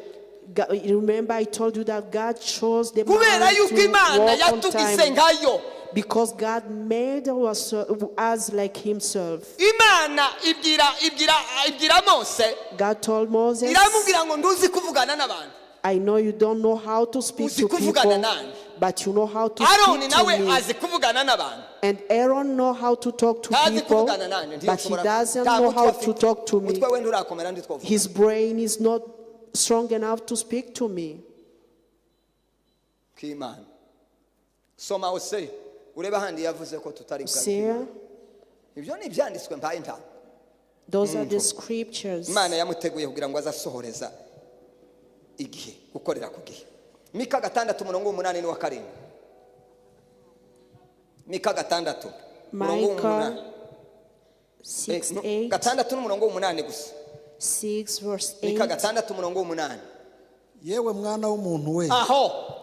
Remember, I told you that God chose the Kubera man yuko to Imana walk on yatugize time nkayo. Because God made us like himself. Imana ibwira ibwira ibwira Mose. God told Moses, Iramubwira ngo nduzi kuvugana n'abantu. I know you don't know how to speak Uzi to kuvugana people, nanjye. but you know how to Aroni speak to nawe me. Azi kuvugana n'abantu. And Aaron know how to talk to Ntazi people, kuvugana nanjye, but he ntiyashobora- doesn't nta know mutwe how afite. to talk to me. Umutwe we nturakomera ntitwavuga. His brain is not strong enough to speak to me. K'Imana. Soma Hosea urebe ahandi yavuze ko tutari bwa Hosea, Ibyo ni ibyanditswe mbaye nta. Those are the scriptures. Imana yamuteguye kugira ngo azasohoreza igihe gukorera ku gihe. Mika 6 umurongo w'umunani n'uwa karindwi. Mika 6 umurongo w'umunani. Micah 6, No, 8, 6 n'umurongo w'umunani gusa. 6 verse Mika 8. 6 umurongo w'umunani. Yewe mwana w'umuntu we. Aho.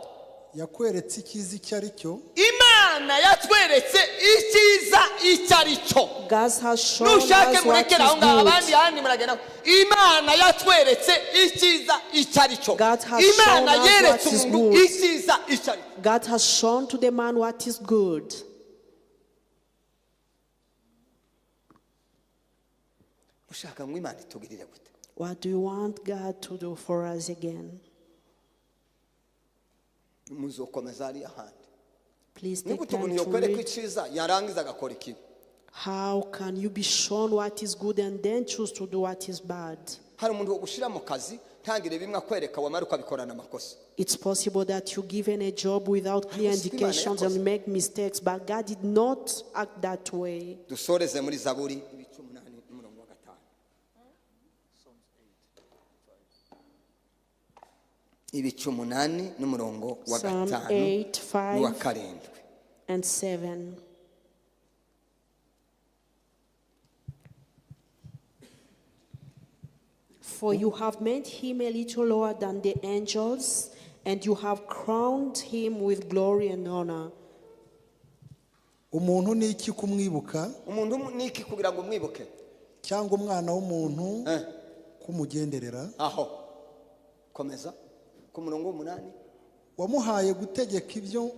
Yakweretse icyiza icyo ari cyo. Imana yatweretse icyiza icyo ari cyo. God has shown Nushake us what murekere aho is ngaho abandi good. ahandi muragenda. Imana yatweretse icyiza icyo ari cyo. God has Imana shown us yeretse what is umuntu good. icyiza icyo ari cyo. God has shown to the man what is good. Ushaka ngo Imana itugirire gute? What do you want God to do for us again? Muzokomeza hariya handi. Please take Nigute time umuntu to yokwereka read. icyiza yarangiza agakora ikibi? How can you be shown what is good and then choose to do what is bad? Hari umuntu wo gushira mu kazi ntangire bimwe akwereka wamara ukabikorana amakosa. It's possible that you're given a job without clear Ariko siko Imana indications and yakoze. make mistakes, but God did not act that way. Dusoreze muri Zaburi ibice 8 umurongo wa 5. Ibice 8 n'umurongo wa Psalm 5 8, 5 n'uwa 7. and 7. For you have made him a little lower than the angels, and you have crowned him with glory and honor. Umuntu ni iki kumwibuka? Umuntu ni iki kugira ngo umwibuke? Cyangwa umwana w'umuntu kumugenderera? Aho. Komeza ku murongo w'umunani. Wamuhaye gutegeka ibyo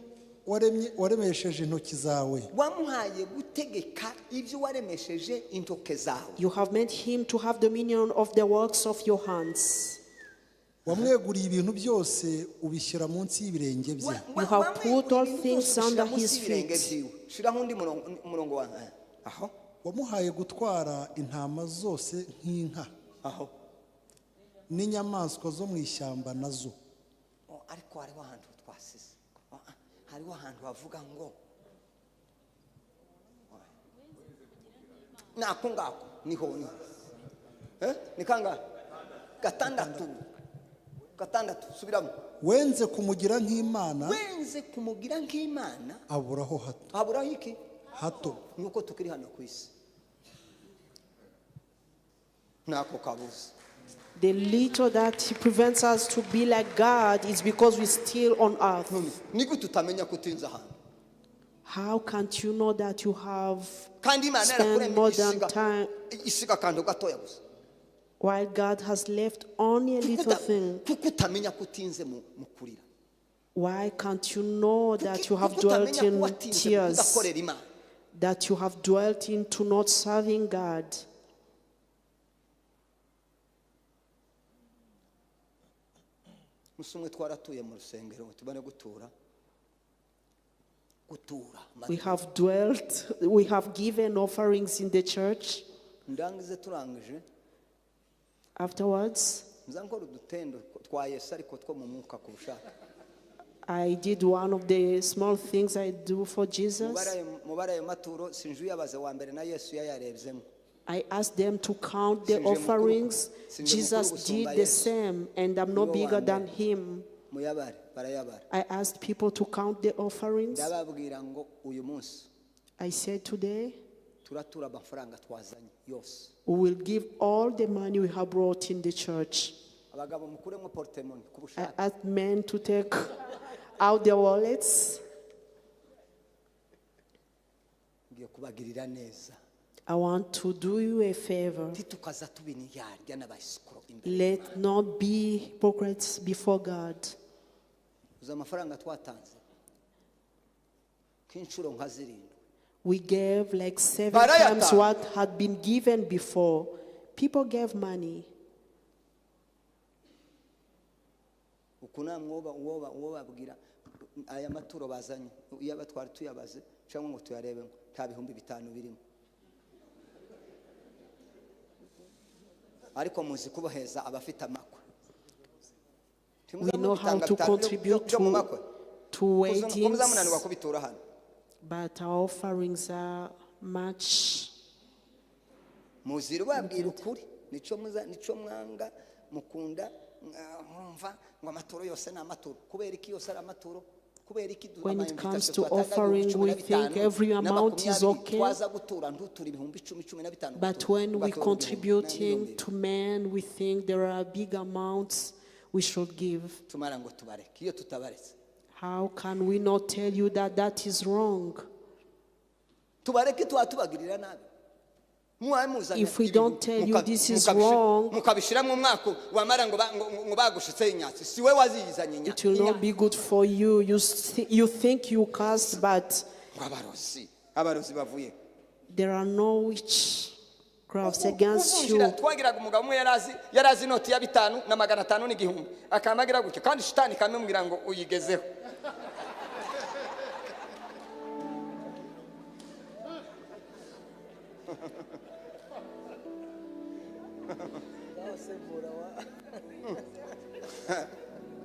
waremesheje intoki zawe. Wamuhaye gutegeka ibyo waremesheje intoke zawe. You have made him to have dominion of the works of your hands. Wamweguriye ibintu byose ubishyira munsi y'ibirenge bye. You have put all things under his feet. Shiraho undi murongo wa aho. Wamuhaye gutwara intama zose nk'inka. Aho. N'inyamaswa zo mu ishyamba nazo. Ariko hariho ahantu twasize. Hariho ahantu havuga ngo nako ngako niho ni. Ni kangahe? 6. 6 subiramo. Wenze kumugira nk'Imana. Wenze kumugira nk'Imana. Aburaho hato. Aburaho iki? Hato. Nuko tukiri hano ku isi. Nako kabuze. The little that he prevents us to be like God is because we're still on earth. Nigute utamenya kutinza hano? How can't you know that you have Kandi Imana spent yarakuremye more than time isiga akantu gatoya gusa? while God has left only a little thing? Kuko utamenya kutinze mu kurira. Why can't you know that you have Kuko dwelt utamenya in ko watinze mu tears, kudakorera Imana? that you have dwelt into not serving God? Umunsi umwe twaratuye mu rusengero ngo tubone gutura. Gutura. We have dwelt, we have given offerings in the church. Ndangize turangije. Afterwards, Nza nkora udutendo twa Yesu ariko two mu mwuka ku bushake. I did one of the small things I do for Jesus. Mubare ayo maturo sinjuyabaze wa mbere na Yesu yayarebyemo. I asked them to count the offerings. Jesus did the same, and I'm no bigger than him. I asked people to count the offerings. I said today, we will give all the money we have brought in the church. I asked men to take out their wallets. Ngiye kubagirira neza. I want to do you a favor. Ntitukaza tuba indyarya n'abasikoro imbere. Let not be hypocrites before God. Uzi amafaranga twatanze k'inshuro nka zirindwi. We gave like 7 Barayata. times what had been given before. People gave money. Uku namwoba uwo uwo babwira aya maturo bazanye iyo abatwara tuyabaze cyangwa ngo tuyarebemo nta 5000 birimo. Ariko muzi kubaheza abafite amakwe. We know how to contribute to weddings, but our offerings are much. Muzira babwira ukuri nico muza nico mwanga mukunda mwumva ngo amaturo yose ni amaturo kubera iki yose ari amaturo kubera iki. When it comes to offering, we think every amount is okay. But when we contributing to men, we think there are big amounts we should give. How can we not tell you that that is wrong? If we don't tell you this is wrong, it will not be good for you. You think you cast, but there are no witchcrafts against you.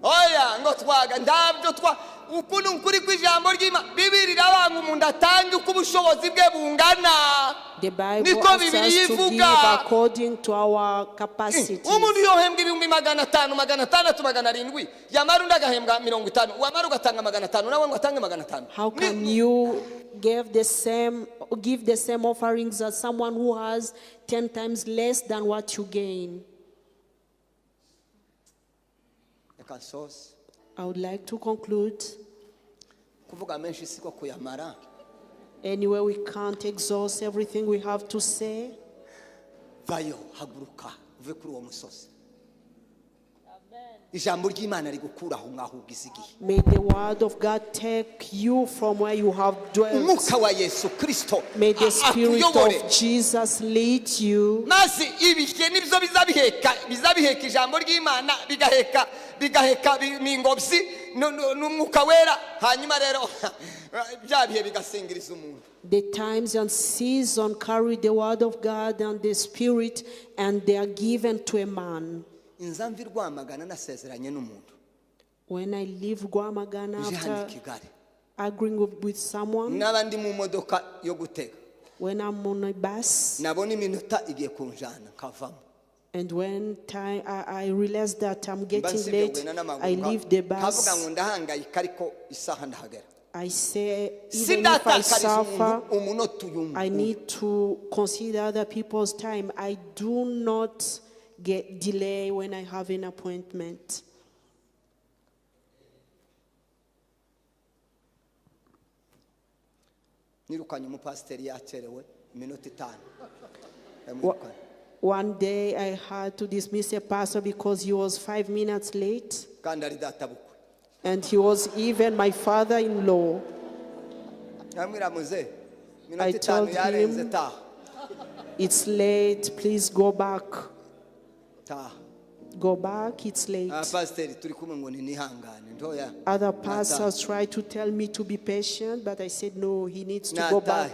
Oya ngo twaga ndabyo twa ukuntu nkuri kwijambo ry'Imana Bibiri irabanga umuntu atanga uko ubushobozi bwe bungana. The Bible asks us to give according to our capacity. Umuntu yohembwa 500, 600, 700 yamara undi agahembwa 50 wamara ugatanga 500 nawe ngo atange 500. How can you give the same offerings as someone who has 10 times less than what you gain? I would like to conclude. Anyway, we can't exhaust everything we have to say. May the word of God take you from where you have dwelt. May the Spirit of Jesus lead you. The times and season carry the word of God and the Spirit, and they are given to a man. When I leave Rwamagana after agreeing with someone, when I'm on a bus, and when time I realize that I'm getting late, I leave the bus. I say, even if I suffer, I need to consider other people's time. I do not get delay when I have an appointment. One day I had to dismiss a pastor because he was 5 minutes late. And he was even my father-in-law. I told him, it's late, please go back. Go back, it's late. Other pastors tried to tell me to be patient, but I said no, he needs to go back.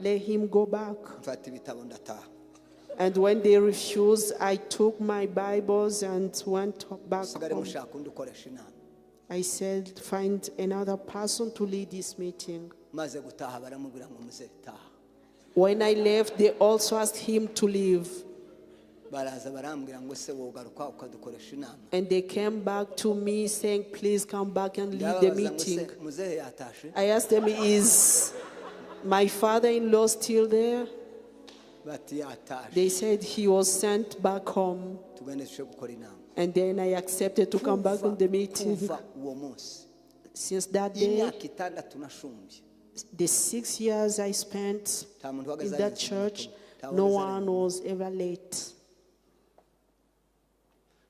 Let him go back. And when they refused, I took my Bibles and went back home. I said, find another person to lead this meeting. When I left, they also asked him to leave. And they came back to me saying, please come back and lead the meeting. I asked them, is my father-in-law still there? They said he was sent back home. And then I accepted to come back on the meeting. Since that day, Imyaka 6 nashumbye, the 6 years I spent nta muntu in wahagaze that arenze church, umunota umwe. Nta no wahagaze one arenze. Was ever late.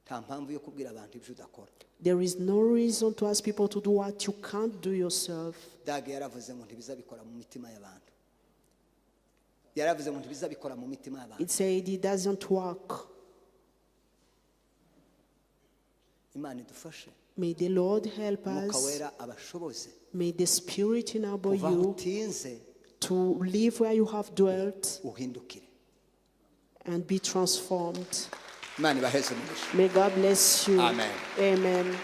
Nta mpamvu yo kubwira abantu ibyo udakora. There is no reason to ask people to do what you can't do yourself. Dage yaravuze ngo ntibizabikora mu mitima y'abantu. Yaravuze ngo ntibizabikora mu mitima y'abantu. It said it doesn't work. Imana idufashe. May the Lord help Mwuka us. Wera abashoboze May the Spirit enable kuva aho you utinze to live where you have dwelt uhindukire. And be transformed. Imana ibaheze umugisha. May God bless you. Amen. Amen.